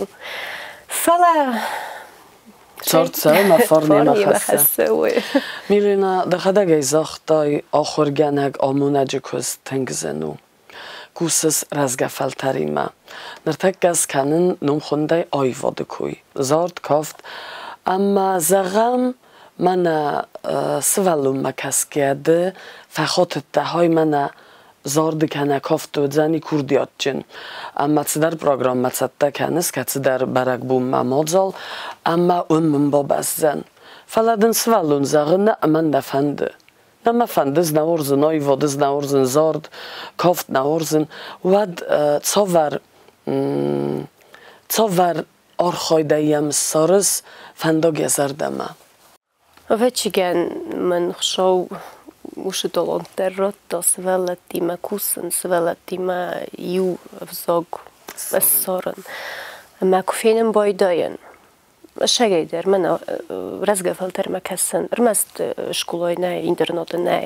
Фӕлӕ Цард цӕуы мӕ фарнимӕ хӕссы. Милена, дӕхӕдӕг ӕй загътай, ахуыргӕнӕг амонӕджы куыст тынг зын у. Кусыс рӕзгӕ фӕлтӕримӕ. Ныртӕккӕ скӕнын номхуындӕй аивады кой. Зард, кафт ӕмӕ, зӕгъӕм, мӕнӕ сывӕллонмӕ кӕсгӕ ды фӕхатыдтӕ, хай мӕнӕ зарды кӕнӕ кафты уыдзӕни курдиатджын. Ӕмӕ цыдӕр программӕ цӕттӕ кӕныс, кӕцыдӕр бӕрӕгбонмӕ мадзал, ӕмӕ уым мын бабӕздзӕн. Фӕлӕ дын сывӕллон зӕгъы, нӕ, мӕн нӕ фӕнды. Нӕ мӕ фӕнды, нӕ уарзын аивад, нӕ уарзын зард, кафт нӕ уарзын. Уӕд цавӕр цавӕр архайдӕй йӕм ссарыс фӕндаг йӕ зӕрдӕмӕ? Ӕвӕццӕгӕн мын Хуыцау уыцы талант дӕр радта сывӕллӕттимӕ кусын, сывӕллӕттимӕ иу ӕвзаг ссарын. Ӕмӕ куы фенын байдайын, сӕгӕй дӕр мӕнӕ рӕзгӕ фӕлтӕрмӕ кӕсын, ӕрмӕст скъолайы нӕ, интернаты нӕ,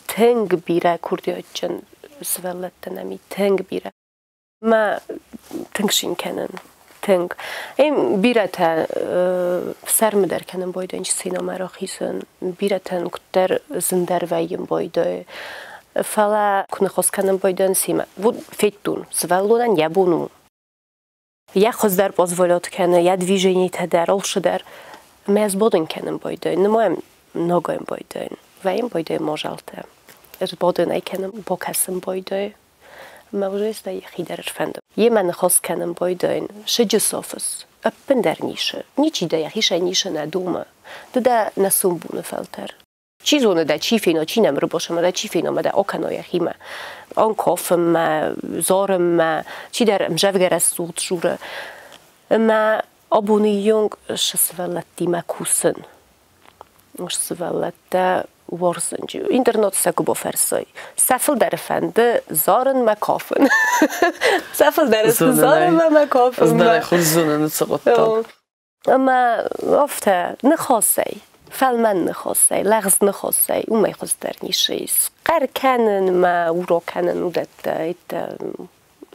тынг бирӕ курдиатджын сывӕллӕттӕ нӕм и, тынг бирӕ. Мӕ тынг цин кӕнын, тынг. Бирӕтӕ фсӕрмы дӕр кӕнын байдайынц сценӕмӕ рахизын, бирӕтӕн куыддӕр зындӕр вӕййын байдайы. Фӕлӕ куы ныхас кӕнын байдайын семӕ, вот федтон, сывӕллонӕн йӕ бон у. Йӕ хуыздӕр позволят кӕны, йӕ движенитӕ дӕр, алцы дӕр. Ӕмӕ ӕз бадын кӕнын байдайын, нымайӕм ногӕй байдайын. Вӕййын байдайы мазалтӕ. Ӕз бадын ӕй кӕнын, бакӕсын байдайы. Ӕмӕ уже стӕй йӕхи дӕр ӕрфӕнды. Йемӕ ныхас кӕнын байдайын, сыджы сафыс, ӕппындӕр ницы. Ничи дӕ йӕхицӕй ницы нӕ домы. Ды дӕ нӕ сомбоны фӕлтӕр. Чи зоны дӕ, чи фена, чи нӕм ӕрбасӕмӕ дӕ, чи фена мӕ дӕ акӕна йӕхимӕ. Анкафынмӕ, зарынмӕ, чидӕр ӕмзӕвгӕ рӕсугъд дзуры. Ӕмӕ абоны онг сывӕллӕттимӕ кусын. Сывӕллӕттӕ уарзын. Интернат сӕ куы бафӕрсой. Сӕ фылдӕры фӕнды зарынмӕ кафын. Сӕ фылдӕры зарынмӕ мӕ кафынмӕ. Ӕз дӕр хорз зонын уыцы хъуыддаг. Ӕмӕ афтӕ ныхасӕй, фӕлмӕн ныхасӕй, лӕгъз ныхасӕй уымӕй хуыздӕр ницы ис. Хъӕр кӕнын мӕ урок кӕнын уыдӕттӕ,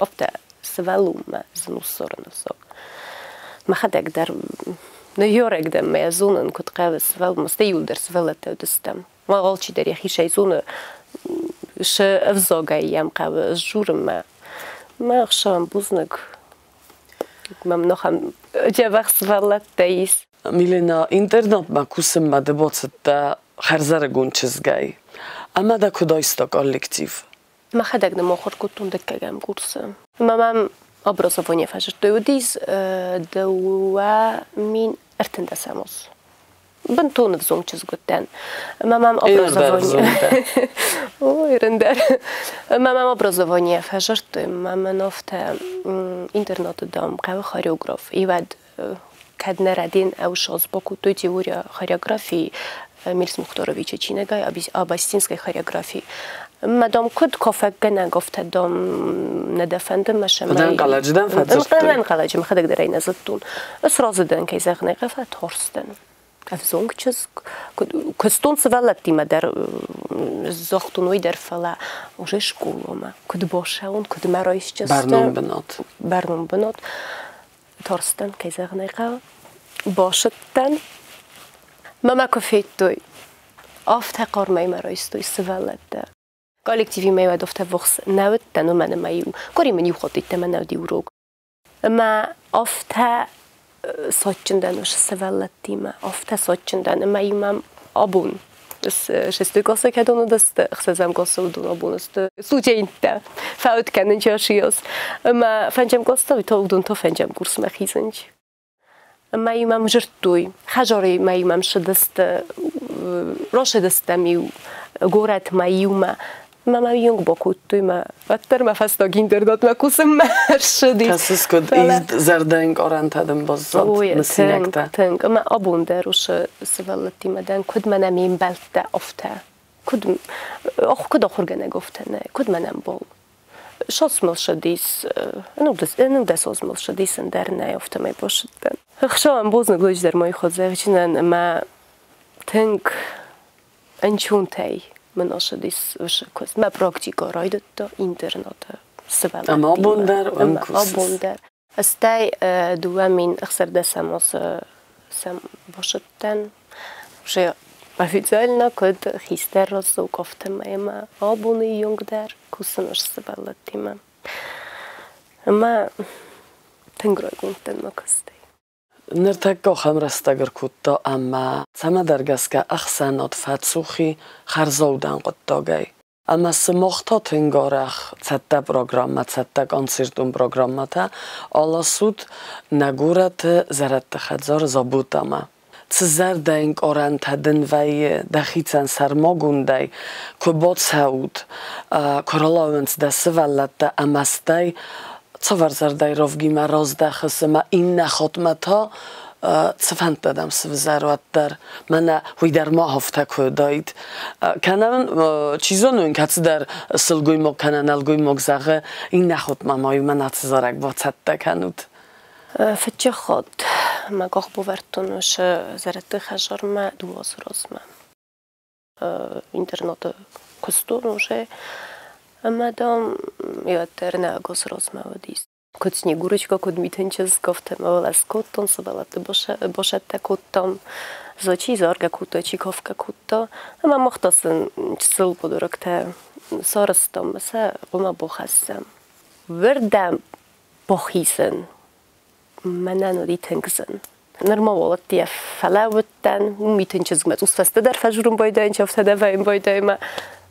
афтӕ сывӕллонмӕ зын у ссарын ӕвзаг. Мӕхӕдӕг дӕр ныййарӕг дӕн мӕ зонын, куыд хъӕуы сывӕллонмӕ, стӕй иуылдӕр сывӕллӕттӕ уыдыстӕм. Алчидӕр йӕхицӕй зоны, цы ӕвзагӕй йӕм хъӕуы сдзурынмӕ. Мӕ ӕхсӕн бузныг мӕм нохӕм дзӕбӕх сывӕллӕттӕ ис. Милена, интернатмӕ кусынмӕ ды бацыдтӕ хӕрзӕрыгон чызгӕй. Ӕмӕ дӕ куыд айста коллектив? Мӕхӕдӕг ныммыхуыр кодтон дыккӕгӕм курсы. Ӕмӕ мӕм образование фӕзырдтой. Уыдис 2013 аз. Бынтон ӕвзонг чызг уыдтӕн. Ӕмӕ мӕм образование... Ой, рындӕр. Ӕмӕ мӕм образование фӕзырдтой. Ӕмӕ мӕн афтӕ интернаты, дам, хъӕуы хореограф. И уӕд кӕд нӕ рӕдин ӕвсоз бакодтой теория хореографии Мельс Мухтаровичы чиныгӕй Абастинской хореографии. Мӕ, дам, куыд кафӕггӕнӕг, афтӕ, дам, нӕ дӕ фӕнды мӕ сӕмӕй. Ӕнӕнхъӕлӕджы дӕм фӕдзырдтой? Ӕнӕнхъӕлӕджы, мӕхӕдӕг дӕр ӕй нӕ зыдтон. Сразы дӕн, кӕй зӕгъын ӕй хъӕуы, фӕтарстӕн. Ӕвзонг чызг, куыстон сывӕллӕттимӕ дӕр загътон уый дӕр, фӕлӕ уже скъоламӕ куыд бацӕуон, куыд мӕ райсджысты. Бӕрнон бынат. Бӕрнон бынат. Тарстӕн, кӕй зӕгъын ӕй хъӕуы. Басыдтӕн. Мӕ мӕ куы федтой, афтӕ хъармӕй мӕ райстой сывӕллӕттӕ. Коллективимӕ уӕд афтӕ ввахс нӕ уыдтӕн, уымӕн ӕмӕ-иу къуыри мын иу хатт йеддӕмӕ нӕ уыди урок. Ӕмӕ афтӕ садджын дӕн уыцы сывӕллӕттимӕ, афтӕ садджын дӕн, ӕмӕ-иу мӕм абон шестой классы кӕдон уыдысты, ӕхсӕзӕм классы уыдон абон сты студенттӕ, фӕуд кӕнын часиос. Ӕмӕ фӕнджӕм классы та уыдон та фӕнджӕм курсмӕ хизынч. Ӕмӕ-иу мӕм дзырдтой, хӕдзары-иу мӕм ссыдысты, рацыдыстӕм-иу горӕтмӕ иумӕ. Ӕмӕ мӕ уыйонг бакодтой, мӕ уӕддӕр мӕ фӕстаг интернатмӕ кусынмӕ ӕрцыди. Кӕсыс, куыд ирд зӕрдӕӕнкъарӕнтӕ дын баззад мысинӕгтӕ. Тынг, тынг. Ӕмӕ абон дӕр уыцы сывӕллӕттимӕ дӕн, куыд мӕнӕ ме мбӕлттӕ, афтӕ. Куыд, куыд ахуыргӕнӕг, афтӕ нӕ, куыд мӕнӕ ӕмбал. Соцмыл ссыдис, ӕнудӕс мыл ссыдис, ӕндӕр нӕ, афтӕмӕй басыдтӕн. Ӕхсӕвӕн бузныг ноджыдӕр мӕ ходзӕгджынӕн ӕмӕ тынг ӕнцонтӕй мын ацыдис уыцы куыст. Мӕ практикӕ райдыдта интернаты сывӕллӕттимӕ. Ӕмӕ абон дӕр уым кусыс? Абон дӕр. Стӕй 2016 азы сӕм басыдтӕн. Уже официально куыд хистӕр раздзог, афтӕмӕй ӕмӕ абоны онг дӕр кусын ӕз сывӕллӕттимӕ. Ӕмӕ тынг райгонд дӕн мӕ куыстӕй. Ныртӕккӕ ахӕм рӕстӕг ӕркодта, ӕмӕ цӕмӕдӕр гӕсгӕ ӕхсӕнад фӕцух и хӕрзаудӕн хъуыддагӕй. Ӕмӕ сымах та тынг арӕх цӕттӕ программӕ, цӕттӕ концертон программӕтӕ аласут нӕ горӕты зӕрӕдты хӕдзары Забота-мӕ. Цы зӕрдӕӕнкъарӕнтӕ дын вӕййы дӕхицӕн сӕрмагондӕй, куы бацӕут, куы ралӕууынц дӕ сывӕллӕттӕ ӕмӕ стӕй цавӕр зӕрдӕйы равгимӕ раздӕхыс ӕмӕ иннӕ хатмӕ та цы фӕндтӕ дӕм сывзӕр, уӕддӕр мӕнӕ уый дӕр ма афтӕ куы уыдаид. Кӕнӕ мын, чи зоны, уын кӕцыдӕр сылгоймаг кӕнӕ нӕлгоймаг зӕгъы, иннӕ хатмӕ ма-иу мӕн ацы зарӕг бацӕттӕ кӕнут. Фыццаг хатт мӕ къах бавӕрдтон уыцы зӕрӕдты хӕдзармӕ 2 азы размӕ. Интернаты куыстон уже ӕмӕ, дам, уӕддӕр нӕ азы размӕ уыдис. Куыд Снегурочка, куыд Митын чызг, афтӕ мӕ уӕлӕ скодтон, сывӕллӕтты босӕттӕ кодтам. Чи заргӕ кодта, чи кафгӕ кодта. Ӕмӕ мах та сын чысыл подароктӕ сарӕзтам ӕмӕ сӕ хъуамӕ бахӕссӕм. Уырдӕм бахизын мӕнӕн уыди тынг зын. Нырма уал ӕддейӕ фӕлӕууыдтӕн, Митын чызгмӕ цъус фӕстӕдӕр фӕжурын байдайын, чи афтӕ дӕ вӕййын байдайы мӕ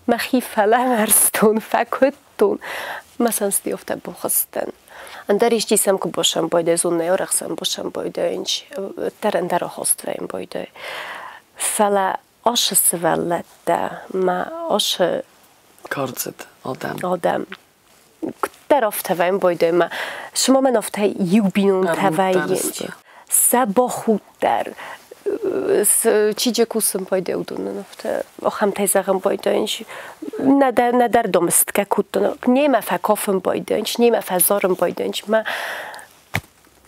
мӕхи фӕлӕмӕрстон, фӕкуыдтон. Мӕ сӕнсти афтӕ бахызтӕн. Ӕндӕр исчи сӕм куы босӕмбайдай, зоннӕй арӕх сӕм босӕмбайдай, дӕр ӕндӕр ахаст вӕййын байдай. Фӕлӕ ашы сывӕллӕттӕ мӕ ашы Кардзыд адӕм. Адӕм. Куыддӕр афтӕ вӕййын байдай мӕ цыма мӕн афтӕ иу бинонтӕ вӕййынц. Сӕ бахудт дӕр, чи кусын байдайы, уыдонӕн афтӕ ахӕмтӕй зӕгъын байдайынц. Нӕдӕр, нӕдӕр домыстгӕ кодтон, немӕ фӕкафын байдайынц, немӕ фӕзарын байдайынц. Мӕ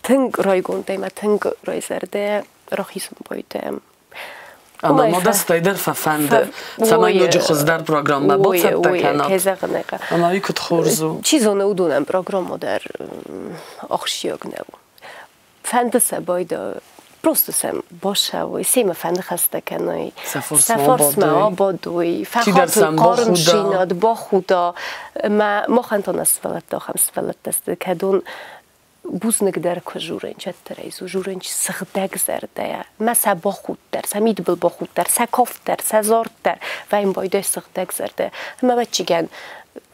тынг райгондӕй, мӕ тынг райзӕрдӕйӕ рахизын байдайӕм. Ӕмӕ ма дӕ стӕй дӕр фӕфӕнды, цӕмӕй ноджы хуыздӕр программӕ бацӕттӕ кӕнат. Ӕмӕ уый куыд хорз у. Чи зоны, уыдонӕн программӕ дӕр ахсджиаг нӕу. Фӕнды сӕ байда, просто сӕм басӕуой, семӕ фӕныхӕстӕ кӕной, сӕ фарсмӕ абадой, фӕхатой хъармдзинад, бахуда. Ӕмӕ махӕн та нӕ сывӕллӕттӕ ахӕм сывӕллӕттӕ сты, кӕдон бузныг дӕр куы журынч, ӕддӕрӕй журынч сыгъдӕг зӕрдӕйӕ. Мӕ сӕ бахудт дӕр, сӕ мидбыл бахудт дӕр, сӕ кафт дӕр, сӕ зард дӕр вӕййын байдайы сыгъдӕг зӕрдӕ. Ӕмӕ ӕвӕццӕгӕн,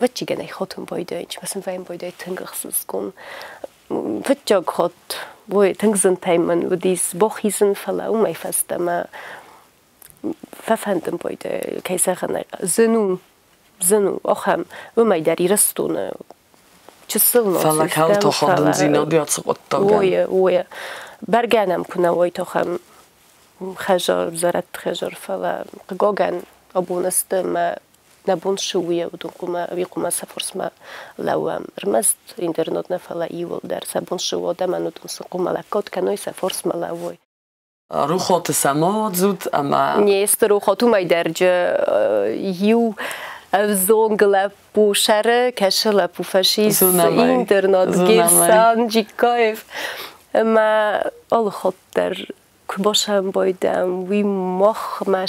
ӕвӕццӕгӕн ӕй хатын байдайынч, мӕ сын вӕййын байдайы тынг ӕхсызгон. Фыццаг хатт уый тынг зынтӕй мын уыдис бахизын, фӕлӕ уымӕй фӕстӕмӕ фӕфӕндын байдайы, кӕй зӕгъын ӕй зын у, зын у ахӕм, уымӕй дӕр Ирыстоны чысыл Фӕлӕ кӕлты ахадындзинад ацы хъуыддагӕн. Ой, ой. Бӕргӕ нӕм куы нӕ уой ахӕм хӕзар, зӕрӕдты хӕзар, фӕлӕ хъыгагӕн абон сты мӕ нӕ бон цы у, уыдон хъуамӕ, уый хъуамӕ сӕ фарсмӕ лӕууӕм. Ӕрмӕст интернет нӕ, фӕлӕ иууылдӕр сӕ бон цы у, адӕмӕн уыдон сын хъуамӕ лӕггад кӕной, сӕ фарсмӕ лӕууой. Рухоты сӕ ма уадзут ӕмӕ Не сты рухот, уымӕй дӕр иу ӕвзонг лӕппу сӕры кӕсы лӕппу фашист интернат Герсан Джиккаев ӕмӕ алы хатт дӕр куы басӕмбайдӕм, уый махмӕ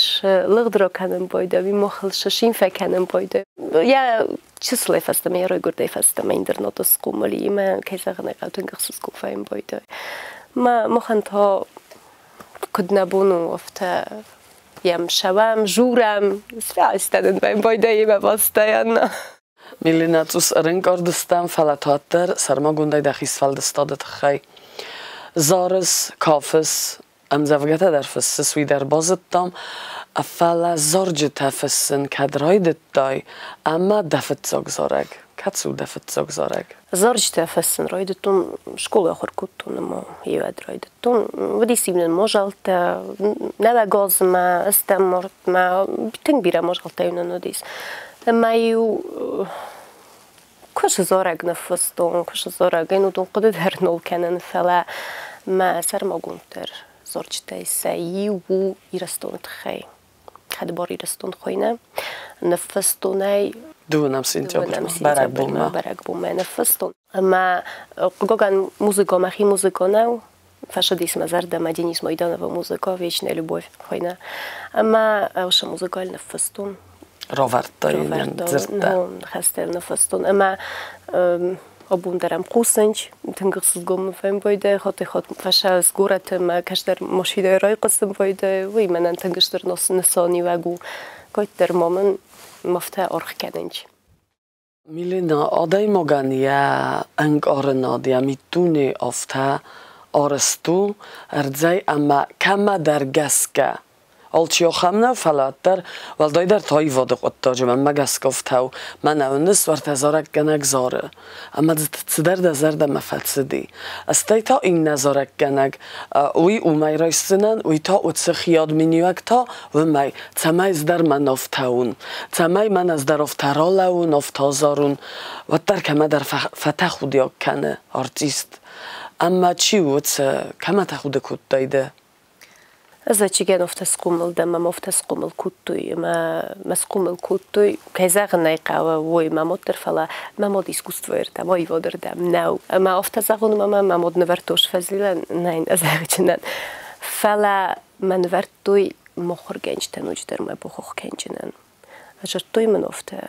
лыгъд ракӕнын байдӕм, уый махыл сысин фӕкӕнын байдӕм. Йӕ чысылӕй фӕстӕмӕ, йӕ райгуырдӕй фӕстӕмӕ интернаты схъомыл и ӕмӕ, кӕй зӕгъын ӕй хъӕуы, тынг ӕхсызгон фӕйын байдӕй. Мӕ махӕн та куыд нӕ бон у, афтӕ йӕм ссӕуӕм, журӕм, сфӕлдыстадон байдайӕм постоянно. Милена, цъус ӕрӕнкъард стӕм, фӕлӕ та уӕддӕр сӕрмагондӕй дӕхи сфӕлдыстады тыххӕй. Зарыс, кафыс, ӕмдзӕвгӕтӕ дӕр фыссыс, уый дӕр базыдтам, фӕлӕ зарджытӕ фыссын кӕд райдыдтай ӕмӕ дӕ фыццаг зарӕг? Кӕцы у дӕ фыццаг зарӕг? Зарджытӕ фыссын райдыдтон, скъолайы ахуыр кодтон ӕмӕ еуӕд райдыдтон. Уыдис иу нын мадзӕлттӕ, нӕуӕг азмӕ, ӕстӕм мартмӕ, тынг бирӕ мадзӕлттӕ-иу нын уыдис. Ӕмӕ-иу куы сзарӕг ныффыстон, куы сзарӕг, ӕн уыдон хъуыды дӕр нал кӕнын, фӕлӕ мӕ сӕрмагонддӕр зарджытӕй сӕ иу у Ирыстоны тыххӕй. Хӕдбар Ирыстон хуыйны. Ныффыстон ӕй Дыууынӕм сентябрьмӕ, бӕрӕгбонмӕ. Бӕрӕгбонмӕ ныффыстон. Ӕмӕ, хъыгагӕн, музыка мӕхи музыка нӕу, фӕсыдис мӕ зӕрдӕмӕ Денис Майдановы музыка «Вечная любовь» хуыйны. Ӕмӕ уыцы музыкаль ныффыстон. Равӕрдта йын дзырдтӕ. Ныхӕстӕ ныффыстон. Ӕмӕ абон дӕр ӕм хъусынч, тынг ӕхсызгон мын фӕмбойдӕ, хатт-хатт фӕсӕс горӕты мӕ кӕстӕр машинӕйы райхъуысын вӕййы, уый мӕнӕн тынг стыр нысаниуӕг у. Кӕддӕр ма мын афтӕ аргъ кӕнынч. Милена, адӕймагӕн йӕ ӕнкъарынад, йӕ миддуне афтӕ арӕзт у ӕрдзӕй ӕмӕ кӕмӕдӕр гӕсгӕ Алчи ахӕм нӕу, фӕлӕ уӕддӕр, уӕлдайдӕр та аивады хъуыддаджы, мӕнмӕ гӕсгӕ афтӕ у, мӕнӕ уыныс, уӕртӕ зарӕггӕнӕг зары, ӕмӕ дзы цыдӕр дӕ зӕрдӕмӕ фӕцыди. Стӕй та иннӕ зарӕггӕнӕг, уый уымӕй райсдзынӕн, уый та уыцы хиад миниуӕг та уымӕй, цӕмӕй ӕз дӕр мӕн афтӕ уын, цӕмӕй мӕн ӕз дӕр афтӕ ралӕуын, афтӕ зарун, уӕддӕр кӕмӕдӕр фӕтӕхудиаг кӕны артист. Ӕмӕ чи у, уыцы, кӕмӕ тӕхуды кодтай ды? Ӕз ӕцӕгӕн афтӕ схъомыл дӕн, мӕ афтӕ схъомыл кодтой ӕмӕ мӕ схъомыл кодтой, кӕй зӕгъын ӕй хъӕуы, уой мӕ мад дӕр, фӕлӕ мӕ мад искусствойы рдӕм, аивады рдӕм нӕу. Ӕмӕ афтӕ зӕгъон, ӕмӕ мӕ мад нывӕрдтой сфӕзилӕн, нӕ йын ӕзӕгъджынӕн. Фӕлӕ мӕ нывӕрдтой мыхуыргӕнджытӕ ноджыдӕр мӕ бохохкӕнджынӕн. Зӕгътой мын афтӕ,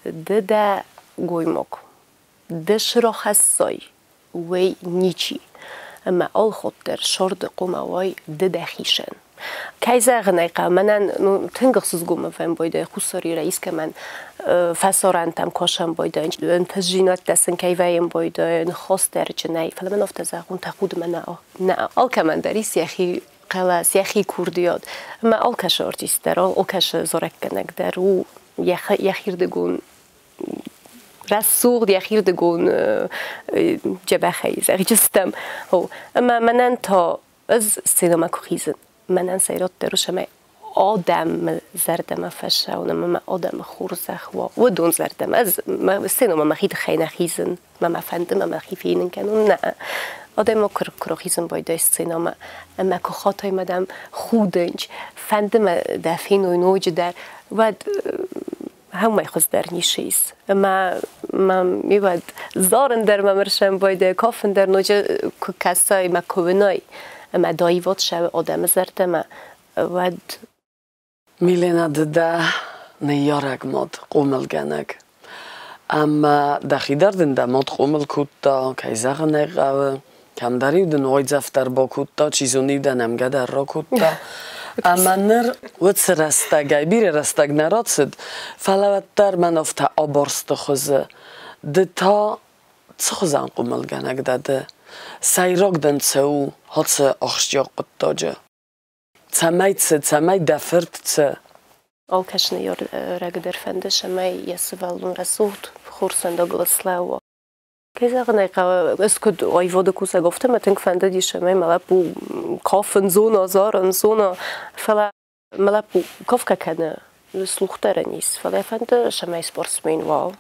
ды дӕ гоймаг, ды срахӕссай, уый ничи. Ӕмӕ алхатт дӕр сӕрды хъуамӕ уай ды дӕхицӕн. Кӕй зӕгъын ӕй хъӕуы, мӕнӕн ну, тынг ӕхсызгон фӕмбойдӕй Хуссар Ирӕй искӕмӕн фӕсарӕнтӕм кӕсӕн байдайын, ӕнтыстдзинӕдтӕ сын кӕй вӕййын байдайын, хосдӕрджынӕй. Фӕлӕ мӕн афтӕ зӕгъун, тӕхуды мӕ нӕ, нӕ алкӕмӕн дӕр ис йӕхи хъӕлӕс, йӕхи курдиат. Ӕмӕ алкӕцы артист дӕр, алкӕцы зарӕггӕнӕг дӕр у йӕхирдыгон рӕсугъд, йӕхирдыгон дзӕбӕхӕй зӕгъджыстӕм. Ӕмӕ мӕнӕн та ӕз сценӕмӕ куы хизын, мӕнӕн сӕйрагдӕр у, цӕмӕй адӕмы зӕрдӕмӕ фӕцӕуын ӕмӕ мӕ адӕмы хорзӕх уа, уыдон зӕрдӕмӕ. Ӕз сценӕмӕ мӕхи тыххӕй нӕ хизын, мӕ мӕ фӕнды, мӕ мӕхи фенын кӕнон, нӕ. Адӕймаг куы рахизын байдайы сценӕмӕ ӕмӕ куы хатай мӕ дӕм худынч, фӕнды мӕ дӕ феной ноджыдӕр, уӕд Хӕумӕй хуыздӕр ницы ис. Ӕмӕ мӕм иуӕд зарын дӕр мӕм ӕрсӕмбӕлди, кафын дӕр ноджы куы кӕсай мӕ куы уынай, ӕмӕ дӕ аивад цӕуы адӕмы зӕрдӕмӕ, уӕд Милена, ды дӕ ныййарӕг мад, хъомылгӕнӕг. Ӕмӕ дӕхи дӕр дын дӕ мад хъомыл кодта, кӕй зӕгъын ӕй хъӕуы, кӕмдӕр-иу дын уайдзӕф дӕр бакодта, чи зоны-иу дӕ нӕмгӕ дӕр ракодта. Ӕмӕ ныр уыцы рӕстӕгӕй бирӕ рӕстӕг нӕ рацыд, фӕлӕ уӕддӕр мӕн афтӕ абарсты хуызы. Ды та цы хуызӕн хъомылгӕнӕг дӕ ды? Сӕйраг дын цы у ацы ахсджиаг хъуыддаджы? Цӕмӕй цы, цӕмӕй дӕ фырт цы? Алкӕцы ныййарӕг дӕр фӕнды, цӕмӕй йӕ сывӕллон рӕсугъд хорз фӕндагыл слӕууа. Кӕй зӕгъын ӕй хъӕуы, ӕз куыд аивады кусӕг, афтӕ мӕ тынг фӕндыдис, цӕмӕй мӕ лӕппу кафын зона, зарын зона, фӕлӕ мӕ лӕппу кафгӕ кӕны, слух дӕр ын ис, фӕлӕ фӕнды, цӕмӕй спортсмен уа,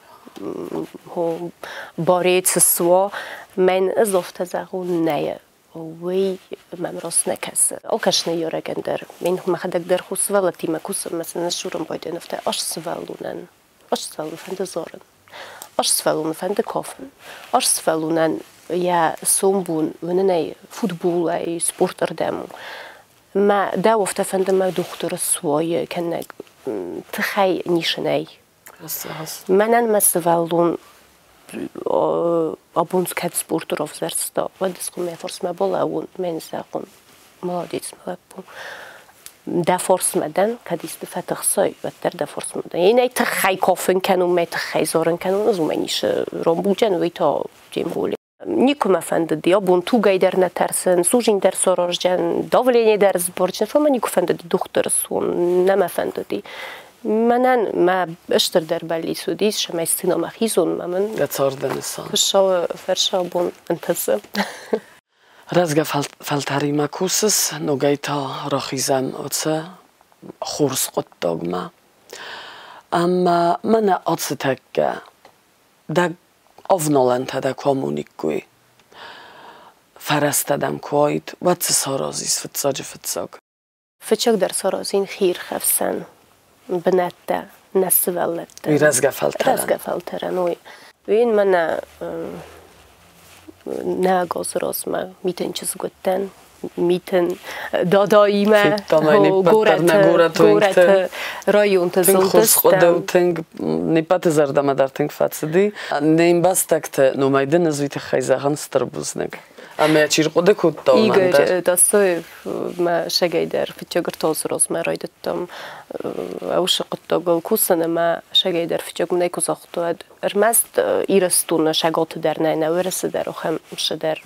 борец суа. Мӕн ӕз афтӕ зӕгъон нӕ, уый мӕм раст нӕ кӕсы. Алкӕцы ныййарӕгӕн дӕр, мин мӕхӕдӕг дӕр хус сывӕллӕттимӕ кусын, мӕ сын ссурын байдайын афтӕ аст сывӕллонӕн. Аст сывӕллон фӕнды зарын, аст сывӕллоны фӕнды кафын, аст сывӕллонӕн йӕ сомбон уынынӕй футболӕй, спортырдӕм у. Мӕ дӕу афтӕ фӕнды мӕ дохтыр суайы кӕнӕ тыхӕй нисынӕй. Мӕнӕн мӕ сывӕллон абон кӕд спорты равзӕрста, уӕд ӕз хъуамӕ фарсмӕ балӕууон, мӕн зӕгъон, молодец, мӕ лӕппу. Дӕ фарсмӕ дӕн, кӕд исты фӕтыхсай, уӕддӕр дӕ фарсмӕ дӕн. Ин ӕй тыххӕй кафын кӕнун, мӕ тыххӕй зарын кӕнун, ӕз уымӕн ис рамбулдзӕн, уый та тем более. Никуы мӕ фӕндыди абон тугӕй дӕр нӕ тӕрсын, судзин дӕр сараздзӕн, давление дӕр сборджын, фӕлӕ мӕ никуы фӕндыди дохтыр суын, нӕ мӕ фӕндыди. Мӕнӕн мӕ стырдӕр бӕллиц уыдис, цӕмӕй сценӕмӕ хизон, мӕ мын Дӕ царды нысан. Хуыцауы фӕрцы абон ӕнтысы. Рӕзгӕ фӕлтӕримӕ кусыс, ногӕй та рахизӕм уыцы хорз хъуыддагмӕ. Ӕмӕ мӕнӕ ацы тӕккӕ дӕ авналӕнтӕ дӕ куы амониккой, фӕрӕзтӕ дӕм куы уаид, уӕд цы саразис фыццаджы-фыццаг? Фыццагдӕр саразин хиирхӕфсӕн бынӕттӕ нӕ сывӕллӕттӕн. Уый рӕзгӕ фӕлтӕрӕн. Рӕзгӕ фӕлтӕрӕн, уый. Уый мӕнӕ нӕ газы размӕ митын чызг уыдтӕн, митын дадаимӕ горӕты районты зылдыстӕм. Тынг не ппӕты зӕрдӕмӕ дӕр тынг фӕцыди. Не мбӕстӕгты номӕй дын ӕз уый тыххӕй зӕгъын стыр бузныг. Ӕмӕ чи рхъуыды кодта уымӕн дӕр? Игорь Тасоев мӕ сӕгӕй дӕр фыццаг ӕртоз розмӕ райдыдтам уыцы хъуыддагыл кусын ӕмӕ сӕгӕй дӕр фыццаг мын ӕй куы загъта, уӕд ӕрмӕст Ирыстоны сӕготы дӕр нӕ, нӕ Уӕрӕсе дӕр ахӕм цыдӕр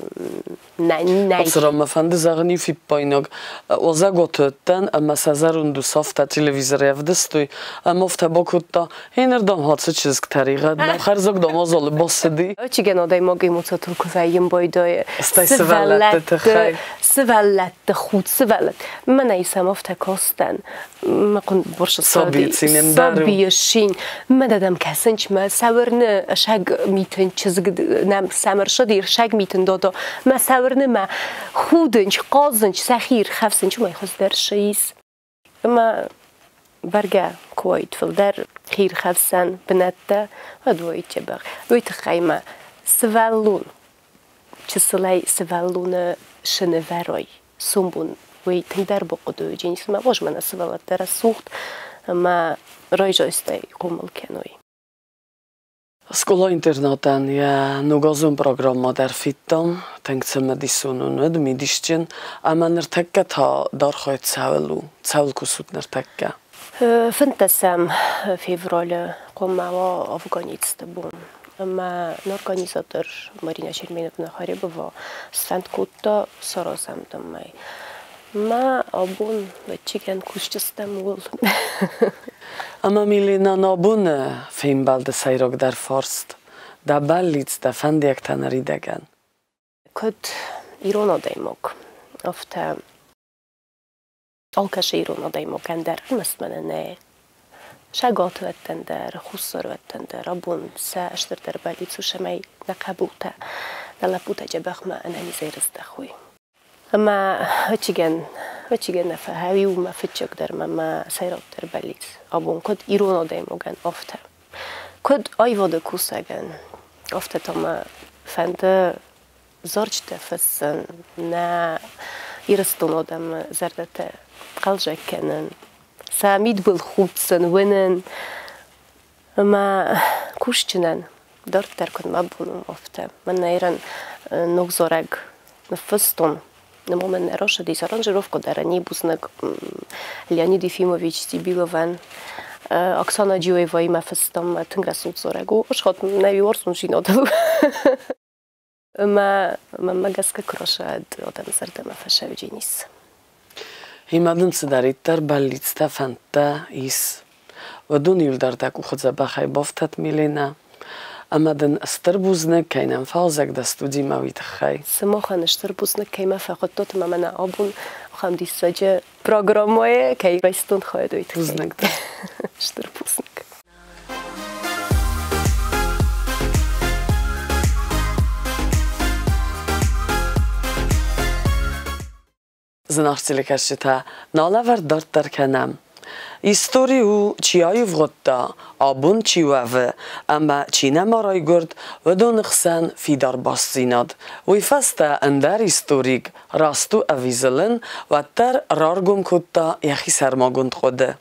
нӕй. Ацыран мӕ фӕнды зӕгъын иу фиппаинаг. Уазӕгуаты уыдтӕн ӕмӕ сӕ зӕронд ус афтӕ телевизорӕй ӕвдыстой, ӕмӕ афтӕ бакодта, Иннӕрдӕм хӕцы чызг тӕригъӕд, нӕ хӕрзаг дам азалы бацыди. Ӕвӕццӕгӕн адӕймаг эмоцитыл куы вӕййын байдайы. Стӕй сывӕллӕтты тыххӕй. Сывӕллӕтты худ, сывӕллӕтт. Мӕнӕ исӕм афтӕ кастӕн. Мӕ хъуын борсы Сабийы цинӕн дӕр у. Сабийы цин. Мӕ дӕдӕм кӕсынч мӕ сӕвӕрны сӕг митын чызг нӕм сӕмӕрсыди сӕг митын додо. Мӕ сӕвӕрны мӕ худынч, хъазынч, сӕхи ирхӕфсынч уымӕй хуыздӕр ис. Ӕмӕ бӕргӕ куы уаид фылдӕр хиирхӕфсӕн бынӕттӕ, уӕд уаид дзӕбӕх. Уый тыххӕй ма сывӕллон, чысылӕй сывӕллоны сынывӕрой сомбон уый тынгдӕр бахъуыды уыди, цыма возьмӕ нӕ сывӕллӕттӕ рӕсугъд ӕмӕ райзайстӕй хъомыл кӕной. Скъола-интернатӕн йӕ ногазон программӕ дӕр федтам, тынг цымыдисон уын уыд, мидисджын. Ӕмӕ ныртӕккӕ та даргъӕй цӕуыл у, цӕуыл кусут ныртӕккӕ? Фынддӕсӕм февралы хъуамӕ уа афганецты бон. Ӕмӕ нӕ организатор Марина Черменовна Харебова сфӕнд кодта саразӕм дӕмӕй. Мӕ абон ӕвӕццӕгӕн кусджытӕм ууыл. Ӕмӕ Милена абоны фембӕлды сӕйрагдӕр фарст дӕ бӕллиц, дӕ фӕндиӕгтӕ ныридӕгӕн? Куыд ирон адӕймаг, афтӕ алкӕцы ирон адӕймагӕн дӕр ӕрмӕст мӕнӕ нӕ Сагатвӕттӕн дӕр, хуссарвӕттӕн дӕр абон сӕ стырдӕр бӕллиц у, цӕмӕй нӕ хъӕбултӕ, нӕ лӕппутӕ дзӕбӕхмӕ ӕнӕнизӕй рыздӕхой. Ӕмӕ ӕвӕццӕгӕн, ӕвӕццӕгӕн нӕ фӕхауи у мӕ фыццагдӕр мӕ мӕ сӕйрагдӕр бӕллиц абон, куыд ирон адӕймагӕн, афтӕ. Куыд аивады кусӕгӕн, афтӕ та мӕ фӕнды зарджытӕ фыссын, нӕ Ирыстоны адӕмы зӕрдӕтӕ хъӕлдзӕг кӕнын, сӕ мидбылхудт сын уынын ӕмӕ кусджынӕн дарддӕр куыд мӕ бон у, афтӕ. Мӕнӕ Ирӕн ног зарӕг ныффыстон. Нырма мӕн нӕ рацыдис аранжировкӕ дӕр, не бузныг Леонид Ефимович Тибиловӕн. Оксана Джиоеваимӕ фыстам, тынг рӕсугъд зарӕг у. Ысхатт нӕ уарзондзинадыл. Ӕмӕ мӕнмӕ гӕсгӕ куы рацӕуӕд адӕмы зӕрдӕмӕ фӕсӕвджынис. Имӕ дын цыдӕриддӕр бӕллицтӕ, фӕндтӕ ис, уыдон иуылдӕр дӕ къухы дзӕбӕхӕй бафтӕд, Миленӕ. Ӕмӕ дын стыр бузныг, кӕй нӕм фӕуазӕг дӕ студимӕ, уый тыххӕй. Сымахӕн стыр бузныг, кӕй мӕ фӕхуыдтат ӕмӕ мӕнӕ абон ахӕм диссаджы программӕйы кӕй райстон хайад, уый тыххӕй. Бузныг дын. Стыр бузныг. Зынаргъ телекӕсджытӕ, нӕ лӕвӕрд дарддӕр кӕнӕм. Истори у, чи аивгъуыдта, абон чи уӕвы ӕмӕ чи нӕма райгуырд, уыдоны хсӕн фидар бастдзинад. Уый фӕстӕ ӕндӕр историк, раст у ӕви зылын, уӕддӕр раргом кодта йӕхи сӕрмагонд хъуыды.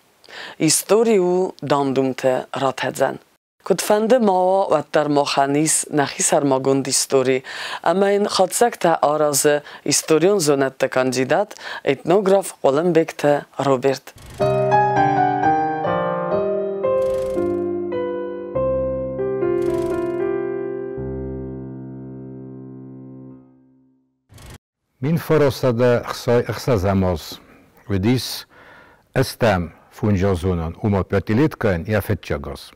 Истори у дам-думты ратӕдзӕн. Куыдфӕнды ма уа, уӕддӕр махӕн ис нӕхи сӕрмагонд истори, ӕмӕ йын хатдзӕгтӕ аразы историон зонӕдты кандидат, этнограф Хъуылымбегты Роберт. 1966 аз уыдис ӕстӕм фунджазонӕн, ома пятилеткӕйӕн йӕ фыццаг аз.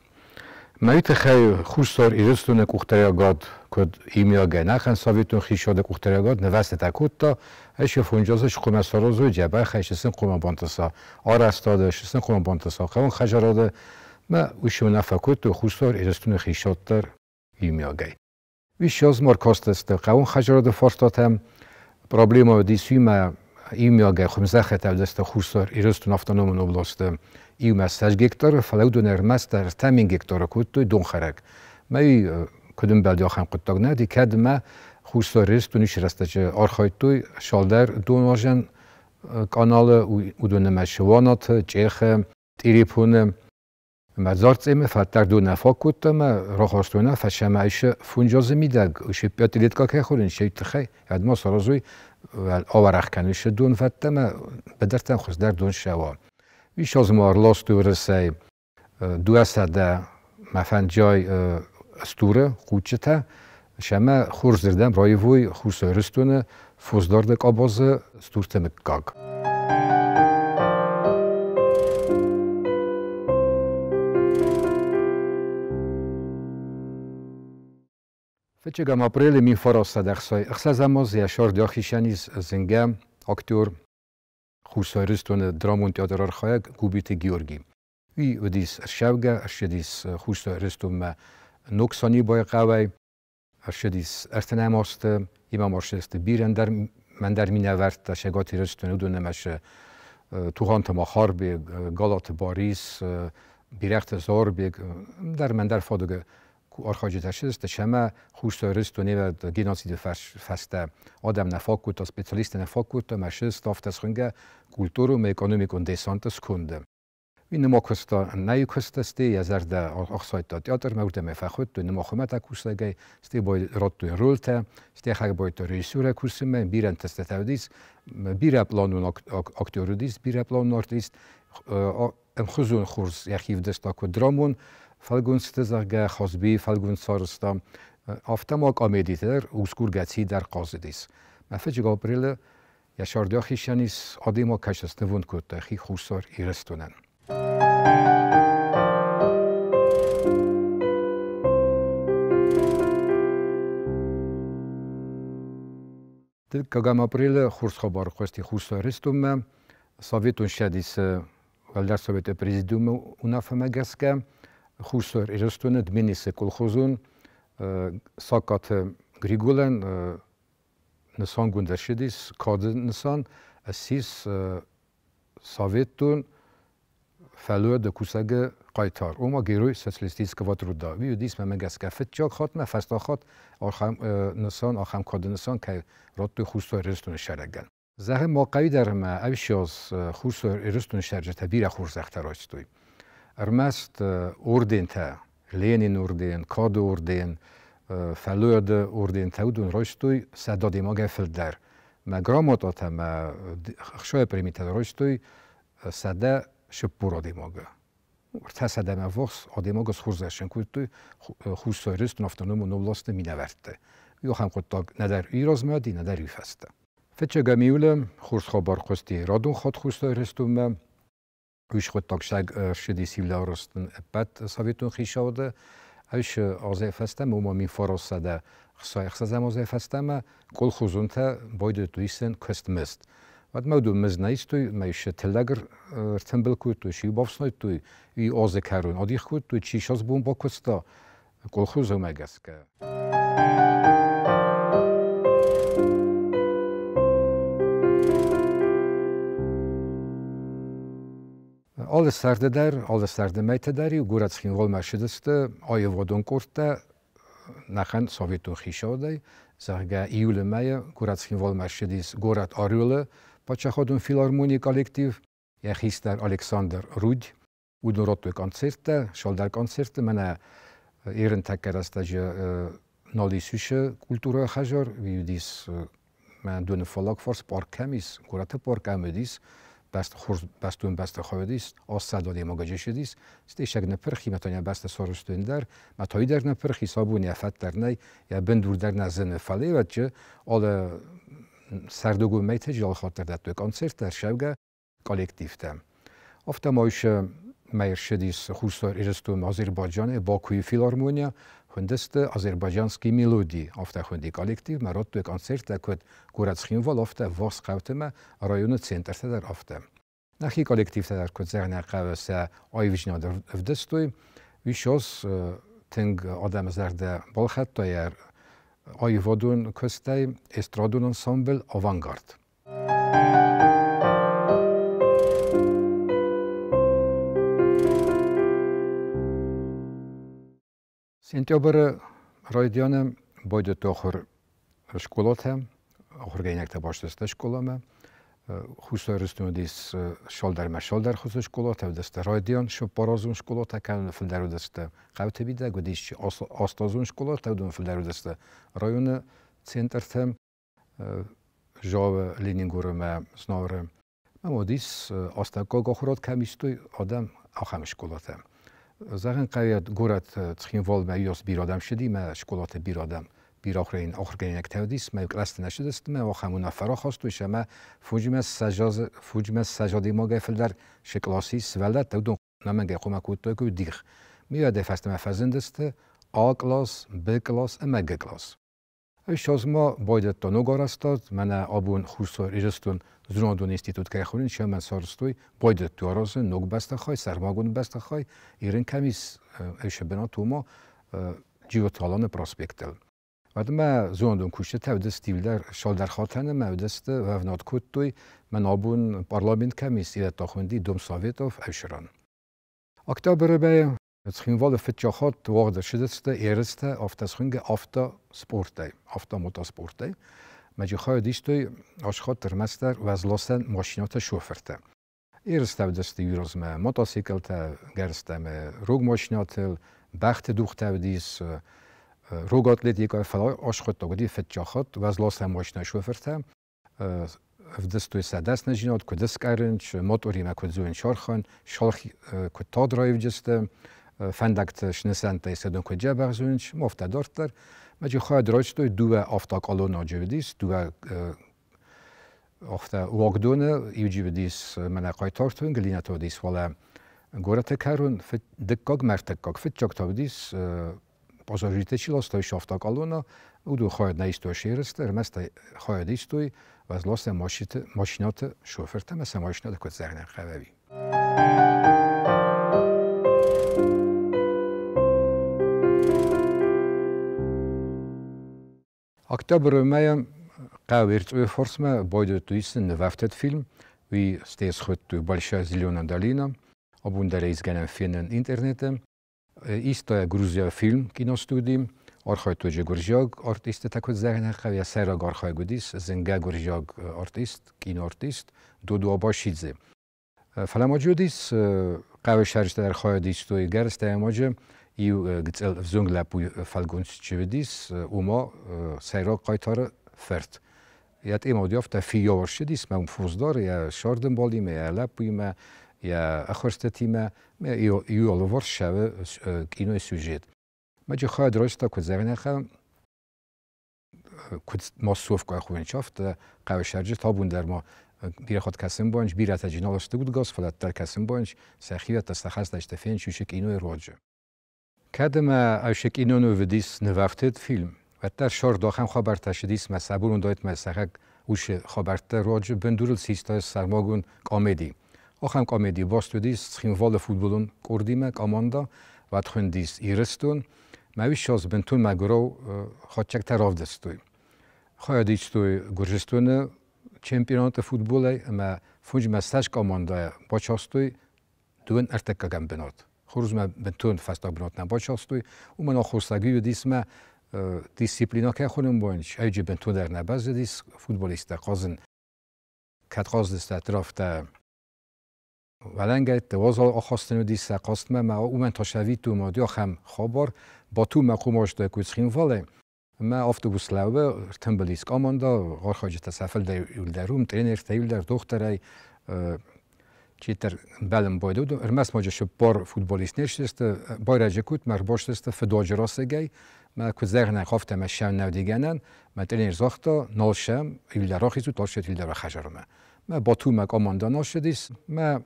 Мӕ тыххӕй Хуссар Ирыстоны къухдариуӕгад куыд иумиагӕй нӕхъӕн советон хицауады къухдариуӕгад нывӕзтытӕ кодта, ӕз фунджазы хъуамӕ саразой дзӕбӕхӕй, сын хъуамӕ бантыса арӕзтады, сын хъуамӕ бантыса хъӕуон хӕдзарады. Мӕ уый уынаффӕ кодтой Хуссар Ирыстоны хицауад дӕр иумиагӕй. Уый ма ркастысты хъӕуон хӕдзарады фарстатӕм, проблема уыдис уымӕ иумиагӕй хуымзӕххытӕ уыдысты Хуссар Ирыстон автономон областы иумӕ 100 гектары, фӕлӕ уыдон ӕрмӕст 3000 гектары кодтой донхӕрӕг. Мӕ уый куыд ӕмбӕлди, ахӕм хъуыддаг нӕ уыди, кӕд ӕмӕ Хуссар Ирыстон уыцы рӕстӕджы архайдтой цалдӕр донуазӕн къаналы, уыдон ӕмӕ Сыванаты, Чъехы, Тъирипоны ӕмӕ Дзарцъемы фӕддӕр дон нӕ фаг кодта ӕмӕ рахастой нӕ фӕсӕмӕ исы фунджазы мидӕг, уыцы пятилетка кӕй хонынц, уый тыххӕй ӕдма саразой ауӕрӕх кӕнын уыцы донвӕдтӕ ӕмӕ быдыртӕн хуыздӕр дон ссӕуа. Уый азы ма ӕрластой Уырысӕй 200 мӕ фӕнджай стуры хъуччытӕ, сӕмӕ хорзырдӕм раивой Хуссар Ирыстоны фосдарды къабазы стурты мыггаг. Фыццӕгӕм апрелы 1966 аз йӕ сӕрды ахицӕн ис зынгӕ актер, Хуссар Ирыстоны драмон театры архайӕг Губиты Георги. Уый уыдис ӕрсӕвгӕ, ӕрцыдис Хуссар Ирыстонмӕ Ног Санибайы хъӕуӕй, ӕрцыдис ӕртынӕм азты, имам ӕрцыдысты бирӕ ӕндӕр мӕндӕр минӕвӕрттӕ Цӕгат Ирыстоны, уыдон ӕмӕ сӕ Тугъанты Махарбег, Галаты Барис, Бирӕгъты Заурбег, ӕндӕр мӕндӕр фадыгы архайджытӕ ссыдысты, сӕмӕ Хуссар Ирыстоны геноциды фӕстӕ адӕм нӕ фаг кодта, специалисттӕ нӕ фаг кодта, ӕмӕ ссыдысты афтӕ схуынгӕ культурон ӕмӕ экономикон десанты сконды. Уый ныма куыста нӕ куыста, стӕй йӕ зӕрдӕ ӕхсайдта театрмӕ, уырдӕм ӕй фӕхуыдтой ныма хуымӕтӕг кусӕгӕй, стӕй радтой рольтӕ, стӕй хӕрбайдта режиссурӕ кусынмӕ, бирӕ ӕнтыстытӕ уыдис, бирӕ планон актер уыдис, бирӕ планон артист, ӕмхуызон хорз йӕхи ӕвдыста куыд драмон фӕлгонцты, зӕгъгӕ, Хазби фӕлгонц сарӕзта, афтӕ ма комедиты дӕр усгур Гӕци дӕр хъазыдис. Мӕ фыццаг апрелы йӕ сӕрды ахицӕн ис, адӕймаг кӕй снывонд кодта хи Хуссар Ирыстонӕн. Дыккӕгӕм апрелы хорз хабар хъуысти Хуссар Ирыстонмӕ. Советон Цӕдисы Уӕлдӕр Советы Президиумы уынаффӕмӕ гӕсгӕ Хуссар Ирыстоны Дменисы колхозон Сакаты Григолӕн нысангонд ӕрцыдис кады нысан, ссис советон фӕллойады кусӕгы хъайтар, ома герой социалистического труда. Уый уыдис мӕнмӕ гӕсгӕ фыццаг хатт, мӕ фӕстаг хатт ахӕм нысан, ахӕм кады нысан кӕй радтой Хуссар Ирыстоны сӕрӕгӕн. Зӕгъын ма хъӕуы дӕр ӕмӕ ӕвсиоз Хуссар Ирыстоны цӕрджытӕ бирӕ хорзӕхтӕ райстой. Ӕрмӕст ордентӕ, Ленин орден, Кады орден, Фӕллойады ордентӕ уыдон райстой сӕ адӕймагӕй фылдӕр. Мӕ грамотатӕ мӕ ӕхсайы премитӕ райстой 140 адӕймагы. 300-мӕ ӕввахс адӕймагы схорзӕхджын кодтой Хуссар Ирыстон автономон областы минӕвӕрттӕ. Уый ахӕм хъуыддаг нӕдӕр уый размӕ уыди, нӕдӕр уый фӕстӕ. Фыццӕгӕм июлы хорз хабар хъуысти радон хатт Хуссар Ирыстонмӕ. Уый схуыддаг ссыдис иулӕрстын ӕппӕт советон хицауады. Ӕз азӕй фӕстӕмӕ, ома 1966 азӕй фӕстӕмӕ колхозонтӕ байдыдтой исын куыстмызд. Уӕд мӕ уыдон мызд нӕ истой, мӕ ис тыллӕг ӕртымбыл кодтой, чи бафснайдтой, уый азы кӕрон адих кодтой, чи саз бон бакуыста колхозонмӕ гӕсгӕ. Алы сӕрды дӕр, алы сӕрды мӕйты дӕр-иу горӕт Цхинвалмӕ ссыдысты аивадон къордтӕ нӕхъӕн советон хицауадӕй, зӕгъгӕ, июлы мӕйы горӕт Цхинвалмӕ ссыдис горӕт Орелы паддзахадон филармонийы коллектив, йӕ хистӕр Александр Рудь. Уыдон радтой концерттӕ, цалдӕр концерты, мӕнӕ ерын тӕккӕ рӕстӕджы нал ис уыцы культурӕйы хӕдзар, уый уыдис мӕ доны фаллаг фарс парк кӕм ис, горӕты парк ӕм уыдис, хорз бӕстон бӕстыхай уыдис, ассад адӕймагаджы ссыдис, стӕй сӕг ныппырх, имӕ та бӕстӕ сарӕзтой дӕр, мӕ та дӕр ныппырх, ис абон йӕ фӕд дӕр нӕй, йӕ бындур дӕр нӕ зыны, фӕлӕ алы Сӕрдыгон мӕйты алы хатт дӕр дӕттой концерттӕ ӕрцӕугӕ коллективтӕ. Афтӕ ма ис мӕй ссыдис Хуссар Ирыстонмӕ Азербайджаны Бакуйы филармония, хуындысты «Азербайджанские мелодии», афтӕ хуынди коллектив, мӕ радтой концерттӕ куыд горӕт Цхинвал, афтӕ ӕввахс хъӕуты мӕ районы центртӕ дӕр афтӕ. Нӕхи коллективтӕ дӕр куыд зӕгъын хъӕуы, сӕ аивдзинад ӕвдыстой. Уый тынг адӕмы зӕрдӕ балхӕдта йӕ аивадон куыстӕй эстрадон ансамбль «Авангард». Сентябры райдианы байдыдта ахуыр скъолатӕ, ахуыргӕнинӕгтӕ баст скъоламӕ. Хуссар Ирыстоны уыдис шалдӕрмӕ шалдӕр хуызы скъолатӕ, уыдысты райдиан цыппаразон скъолатӕ, кӕнӕ фылдӕр уыдысты хъӕуты мидӕг, уыдис астазон скъолатӕ, уыдон фылдӕр уыдысты районы центрты, Жавы, Ленингоры мӕ Знауыры. Ӕмӕ уыдис астӕуккаг ахуырад кӕм истой, адӕм ахӕм скъолатӕ. Зӕгъын хъӕуы, горӕт Цхинвалмӕ уыйас бирӕ адӕм ссыди, мӕ скъолаты бирӕ адӕм, бирӕ ахуыргӕнинӕгтӕ уыдис, мӕ кълӕсты нӕ ссыдысты, мӕ ахӕм уынаффӕ рахастой, ӕмӕ 25 адӕймагӕй фылдӕр цы къласы ис сывӕллӕттӕ, уыдон нӕмӕнгӕй хъуамӕ кодтой дих. Миуӕдӕй фӕстӕмӕ фӕзындысты А класс, Б класс ӕмӕ Г класс. És ma байдыдта ног арӕзтад, мӕнӕ абон Хуссар Ирыстон зонадон институт кӕй хонынц, ӕмӕ сарӕзтой, байдыдтой аразын ног бӕстыхай, сӕрмагонд бӕстыхай, Ирын кӕм ис, ӕвсы бынат уымӕ Джиоты Аланы проспектыл. Уӕдмӕ зонадон кусджытӕ уыдысты иуылдӕр цалдӕр хатӕны ӕмӕ уыдысты уӕвынад кодтой, мӕн абон парламент кӕм ис, ирӕттӕ хуынди Дом Советов ӕвсыран. Октябры мӕйы Цхинвалы фыццаг хатт уагъд ӕрцыдысты ерыстӕ автосхуынгӕ автоспортӕй, автомотоспортӕй. Мӕ хайад истой ацы хатт ӕрмӕстдӕр уӕзласӕн машинӕты шофыртӕ. Ерыстӕ уыдысты иуразмӕ мотоциклтӕ, гӕрзтӕ ӕмӕ рог машинӕтыл, бӕхты дугътӕ уыдис, рог атлетикӕ, фӕлӕ ацы хатт уыди фыццаг хатт уӕзласӕн машинӕйы шофыртӕ ӕвдыстой сӕ дӕсныдзинад, куыд скъӕрынц, моторимӕ куыд зонынц архайын, цалх куыд тагъд раивдзысты, фӕндӕгты снысӕнттӕй сӕ куыд дзӕбӕх зонынц, афтӕ дарддӕр. Мӕ хайад райстой дыууӕ автоколоннаджы уыдис, дыууӕ афтӕ уагдоны, иуджы уыдис мӕнӕ Хъайтарты уынг, иннӕ уыдис уӕлӕ горӕты кӕрон, дыккаг мӕ ӕртыккаг, фыццаг та уыдис пассажирты чи ластой автоколонна, уыдон хайад нӕ истой се ерысты, ӕрмӕст хайад истой уӕзласӕн машинӕты шофыртӕ ӕмӕ сӕ машинӕты куыд зӕгъын хъӕуы. Октябры мӕйы хъӕуы Эрцъойы фарсмӕ байдыдтой исын нывӕфтыд фильм, уый стӕй схуыдтой «Большая зеленая долина», абон дӕр ӕй ис гӕнӕн фенын интернеты. Иста Грузия фильм киностуди, архайдтой же гуырдзиаг артисттӕ, куыд зӕгъын хъӕуы, йӕ сӕйраг архайӕг уыдис зынгӕ гуырдзиаг артист, киноартист Додо Абашидзе. Фӕлӕ ма уыдис хъӕуы сӕрджытӕ дӕр хайад истой гӕрзтӕ ӕмӕ иу гыццыл ӕвзонг лӕппу фӕлгонц чи уыдис, уымӕ сӕйраг хъайтары фырт. Йӕ тъема уыди афтӕ, фыййау ӕрцыдис, мӕ уым фосдар йӕ сӕрдӕмбалимӕ, йӕ лӕппуимӕ, йӕ ӕххуырстытимӕ, иу алыварс ссӕуы кинойы сюжет. Мӕ хайад райста, куыд зӕгъын хъӕуы, куыд массовкӕ хонынц, афтӕ хъӕуы сӕрджытӕ абон дӕр ма бирӕ хатт кӕсын банч, бирӕтӕ джи нал сты удгас, фӕлӕ дӕр кӕсын банч, сӕ хиуӕттӕ сӕ хӕстӕджытӕ фенынц уыцы кинойы руаджы. Кӕд ӕмӕ ӕвсы киноныв уыдис нывӕфтыд фильм, уӕддӕр сӕрд ахӕм хабӕрттӕ ссыдис мӕ сабурондайт мӕ сӕхӕг уыцы хабӕртты руаджы бындурыл систа сӕрмагонд комеди. Ахӕм комеди баст уыдис Цхинвалы футболон къордимӕ, команда, уӕд хуындис Ирыстон, мӕ уый ссӕдз бынтон мӕгуырау хатдзӕгтӕ равдыстой. Хайад истой Гуырдзыстоны чемпионаты футболӕй ӕмӕ 25 командӕйӕ бацахстой дыууын ӕртыккӕгӕм бынат. Хорзмӕ бынтон фӕстаг бынат нӕ бацахстой, уымӕн аххосаг уыдис мӕ дисциплина кӕй хонын бонч, ӕвджы бынтон дӕр нӕ баззадис футболисттӕ хъазын. Кӕд хъаздысты трафтӕ уӕлӕнгӕйтты, уазал ахастын уыдис сӕ хъазтмӕ, мӕ уымӕн та сӕвиту ма ахӕм хабар, Батумӕ хъумастой куы Цхинвалӕй, мӕ автобус лӕууы, ӕртымбыл ис команда, архайджытӕ сӕ фылдӕр иуылдӕр уым, тренертӕ иуылдӕр, дохтырӕй, чидӕр бӕлын байдыд, ӕрмӕст ма цыппар футболист не ссысты, байрӕджы куыд, мӕ ӕрбастысты фыдуаджы расыгӕй, Мӕ куыд зӕгъынӕн хафта мӕ сӕм нӕвдигӕнӕн, мӕ тренер загъта, нал сӕм, иулдӕр рахизут, алчидӕр иулдӕр хӕдзармӕ. Мӕ Батумӕ командӕ нал ссыдис, мӕ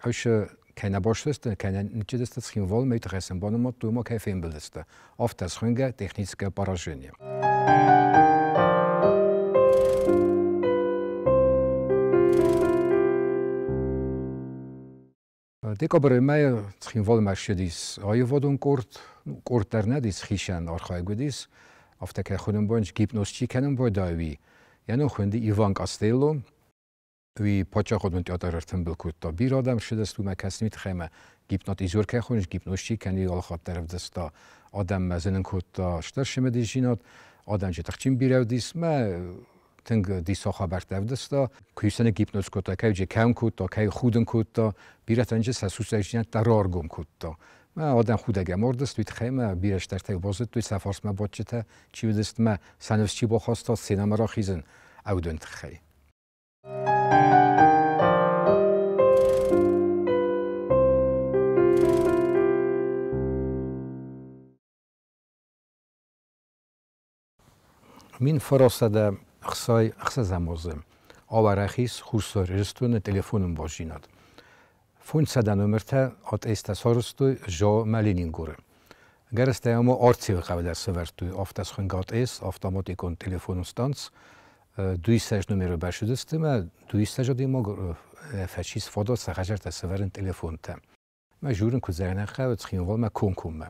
уышы кӕй нӕ бастысты, кӕй нӕ ныччыдысты Цхинвалмӕ, уый тыххӕй сын банымадтой, ма кӕй фембӕлдысты. Афтӕ схуынгӕ техническое поражение. Декабры мӕйы Цхинвалмӕ ссыдис аивадон къорд, къорд дӕр нӕ дис, хицӕн архайӕг уыдис, афтӕ кӕй хуынын бон, гипноз чи кӕнын байдайы, уый. Йӕ ном хуынди Иван Костелло. Уый паддзахадон театр ӕртымбыл кодта. Бирӕ адӕм ссыдысты уымӕ кӕсыны тыххӕй ӕмӕ гипнотизер кӕй хонынц, гипноз чи кӕны, алы хатт дӕр ӕвдыста адӕммӕ зынын кодта стыр цымыдисдзинад, адӕм чи тыхджын бирӕ уыдис, мӕ тынг диссаг хабӕрттӕ ӕвдыста. Куы гипноз кодта, кӕй кӕм кодта, кӕй худын кодта, бирӕтӕн сӕ сусӕгдзинӕдтӕ раргом кодта. Мӕ адӕм худӕг ӕмардысты, уый тыххӕй мӕ бирӕ стӕртӕй базыдтой, сӕ фарсмӕ бадджытӕ чи уыдысты, мӕ сӕ ныфс чи бахаста сценӕмӕ рахизын аудын тыххӕй. 1966 азы ауӕрӕх ис Хуссар Ирыстоны телефонон бастдзинад. 500 номертӕ атеисттӕ сарӕзтой Жа мӕ Ленингоры. Гӕрзтӕ ӕмӕ Арцеуы хъӕуы дӕр сӕвӕрдтой афтӕ АТС, автоматикон телефонон станц. 200 номеры бӕсыдысты ӕмӕ 200 адӕймаг фӕцис фадат сӕ хӕдзӕрттӕ сӕвӕрын телефонтӕ. Мӕ журын куыд зӕгъынӕн хъӕуы Цхинвалмӕ комкоммӕ.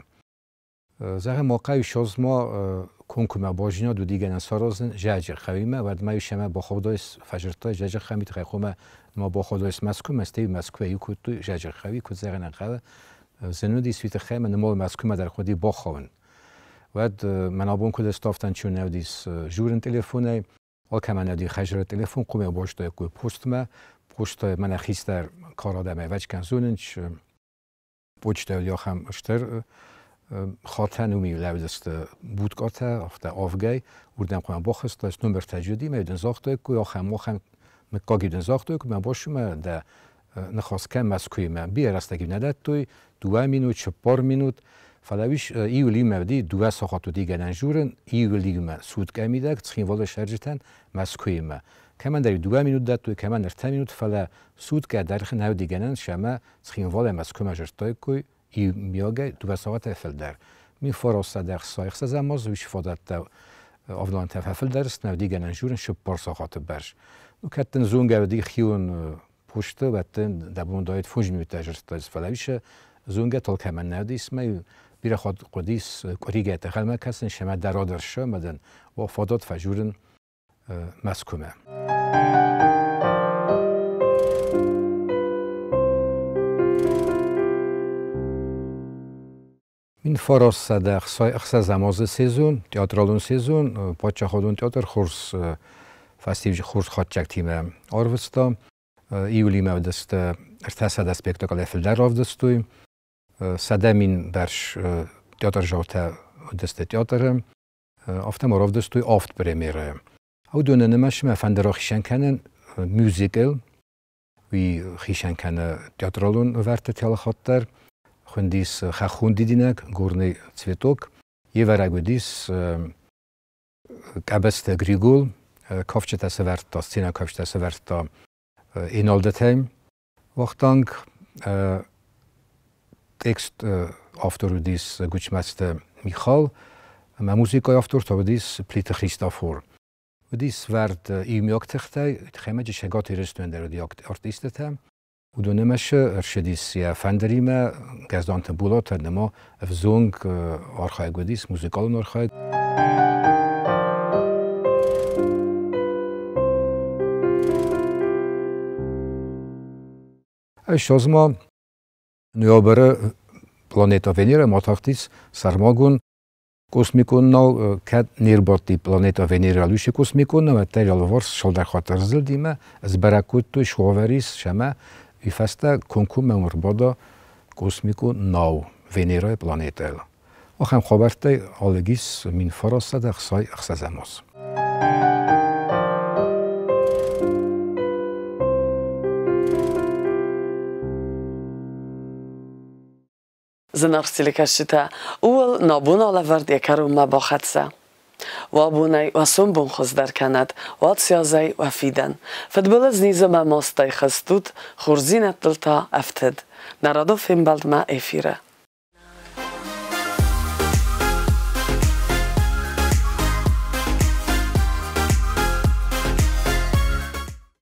Зӕгъӕм, ма хъӕуы созма комкоммӕ бастдзинад уыди гӕнӕн саразын Зӕджы хъӕуимӕ, уӕд ма семӕ бахаудайс, фӕзырдтай Зӕджы хъӕуы тыххӕй хъуамӕ ма бахаудайс Мӕскуымӕ, стӕй Мӕскуыйӕ иу кодтой Зӕджы хъӕуы, куыд зӕгъынӕн хъӕуы, зын уыдис уый тыххӕй ӕмӕ нымал Мӕскуымӕ дӕр хъуыди бахауын. Уӕд мӕн абон куыд ставтӕн чи нӕ уыдис журын телефонӕй, алкӕмӕн уыди хӕдзары телефон, хъуамӕ бастаиккой постмӕ, посты мӕнӕ хистӕр кар адӕмӕй вӕчкӕн зонынц, почтӕ уыди ахӕм стыр хатӕн, уым лӕудзысты будкъатӕ, афтӕ авгӕй, уырдӕм хъуамӕ бахызтаис, номертӕ уыди, мӕ дын загътаиккой, ахӕм ахӕм мыггаг дын загътаиккой, мӕ басымӕ дӕ ныхас кӕн Мӕскуыимӕ. Бирӕ рӕстӕг нӕ дӕттой, 2 минут, 4 минут, фӕлӕ уый июлимӕ уыди 2 сахат уыди гӕнӕн журын, июлимӕ суткӕ мидӕг Цхинвалы цӕрджытӕн Мӕскуыимӕ. Кӕмӕндӕр 2 минут дӕттой, кӕмӕн 3 минут, фӕлӕ суткӕ дӕргъы нӕ уыди гӕнӕн сӕмӕ Цхинвалӕй Мӕскуымӕ жырдтаиккой иумиагӕй 2 сахатӕй фылдӕр. 1966 азы уый фадӕттӕ авналӕнтӕ фӕфылдӕр сты, нӕ уыди гӕнӕн журын 4 сахаты бӕрц. Ну, кӕд дын зонгӕ уыди хион посты, уӕд дын дӕ бон уыдаид 5 минуттӕ жырдтаис, фӕлӕ уый зонгӕ толкӕмӕн нӕ уыдис, мӕ бирӕ хатт хъуыдис къуыригӕйттӕ хӕлмӕ кӕсын, сӕмӕ дӕр адӕрсы, ӕмӕ дын уа фадат фӕжурын Мӕскуымӕ. 1966 азы сезон, театралон сезон, паддзахадон театр хорз фӕстиуджы хорз хатдзӕгтимӕ арвыста. Июлимӕ уыдысты 300 спектаклӕй фылдӕр равдыстой. 100 000 бӕрц театрзаутӕ уыдысты театры. Афтӕ ма равдыстой авд премьерӕйы. Уыдоны нымӕцмӕ фӕнды рахицӕн кӕнын мюзикл, уый хицӕн кӕны театралон ӕвӕрдты телыхатт дӕр. Хуындис «Хӕххон дидинӕг», «Горный цветок». Йе вӕрӕг уыдис Къӕбысты Григол, кафджытӕ сӕвӕрдта, сценӕ кафджытӕ сӕвӕрдта Эналдатӕй. Вахтанг текст автор уыдис Гуычмӕзты Михал, ӕмӕ музыкӕйы автор та уыдис Плиты Христофор. Уыдис вӕрд иумиаг тыхтӕй, тыхӕй Цӕгат Ирыстоны дӕр уыди артисттӕ. Уыдон ӕмӕ ӕрцыдис йӕ фӕндыримӕ Гӕздӕнты Булат, ӕмӕ ӕвзонг архайӕг уыдис, музыкалон архайӕг. Ссӕдз ноябры планетӕ Венера ма тахтис сӕрмагонд космикон нау, кӕд не рбадти планетӕ Венера луси космикон нау, уӕддӕр алыварс цалдӕр хатт ӕрзылди ӕмӕ сбӕрӕг кодтой, суавӕр ис сӕмӕ уый фӕстӕ комкоммӕ ӕрбада космикон нау Венерайы планетӕйыл. Ахӕм хабӕрттӕй алыг ис 1966 аз. Зынаргъ телекӕсджытӕ, ууыл нӕ бон алӕвӕрд йӕ кӕронмӕ бахӕццӕ. Уӕ бонӕй уӕ сомбон хуыздӕр кӕнӕд, уӕ цъязӕй уӕ фидӕн. Фыдбылыз низы мӕ мастӕй хызт ут, хорздзинӕдтыл та ӕфтыд. Нӕ радон фембӕлдмӕ эфиры.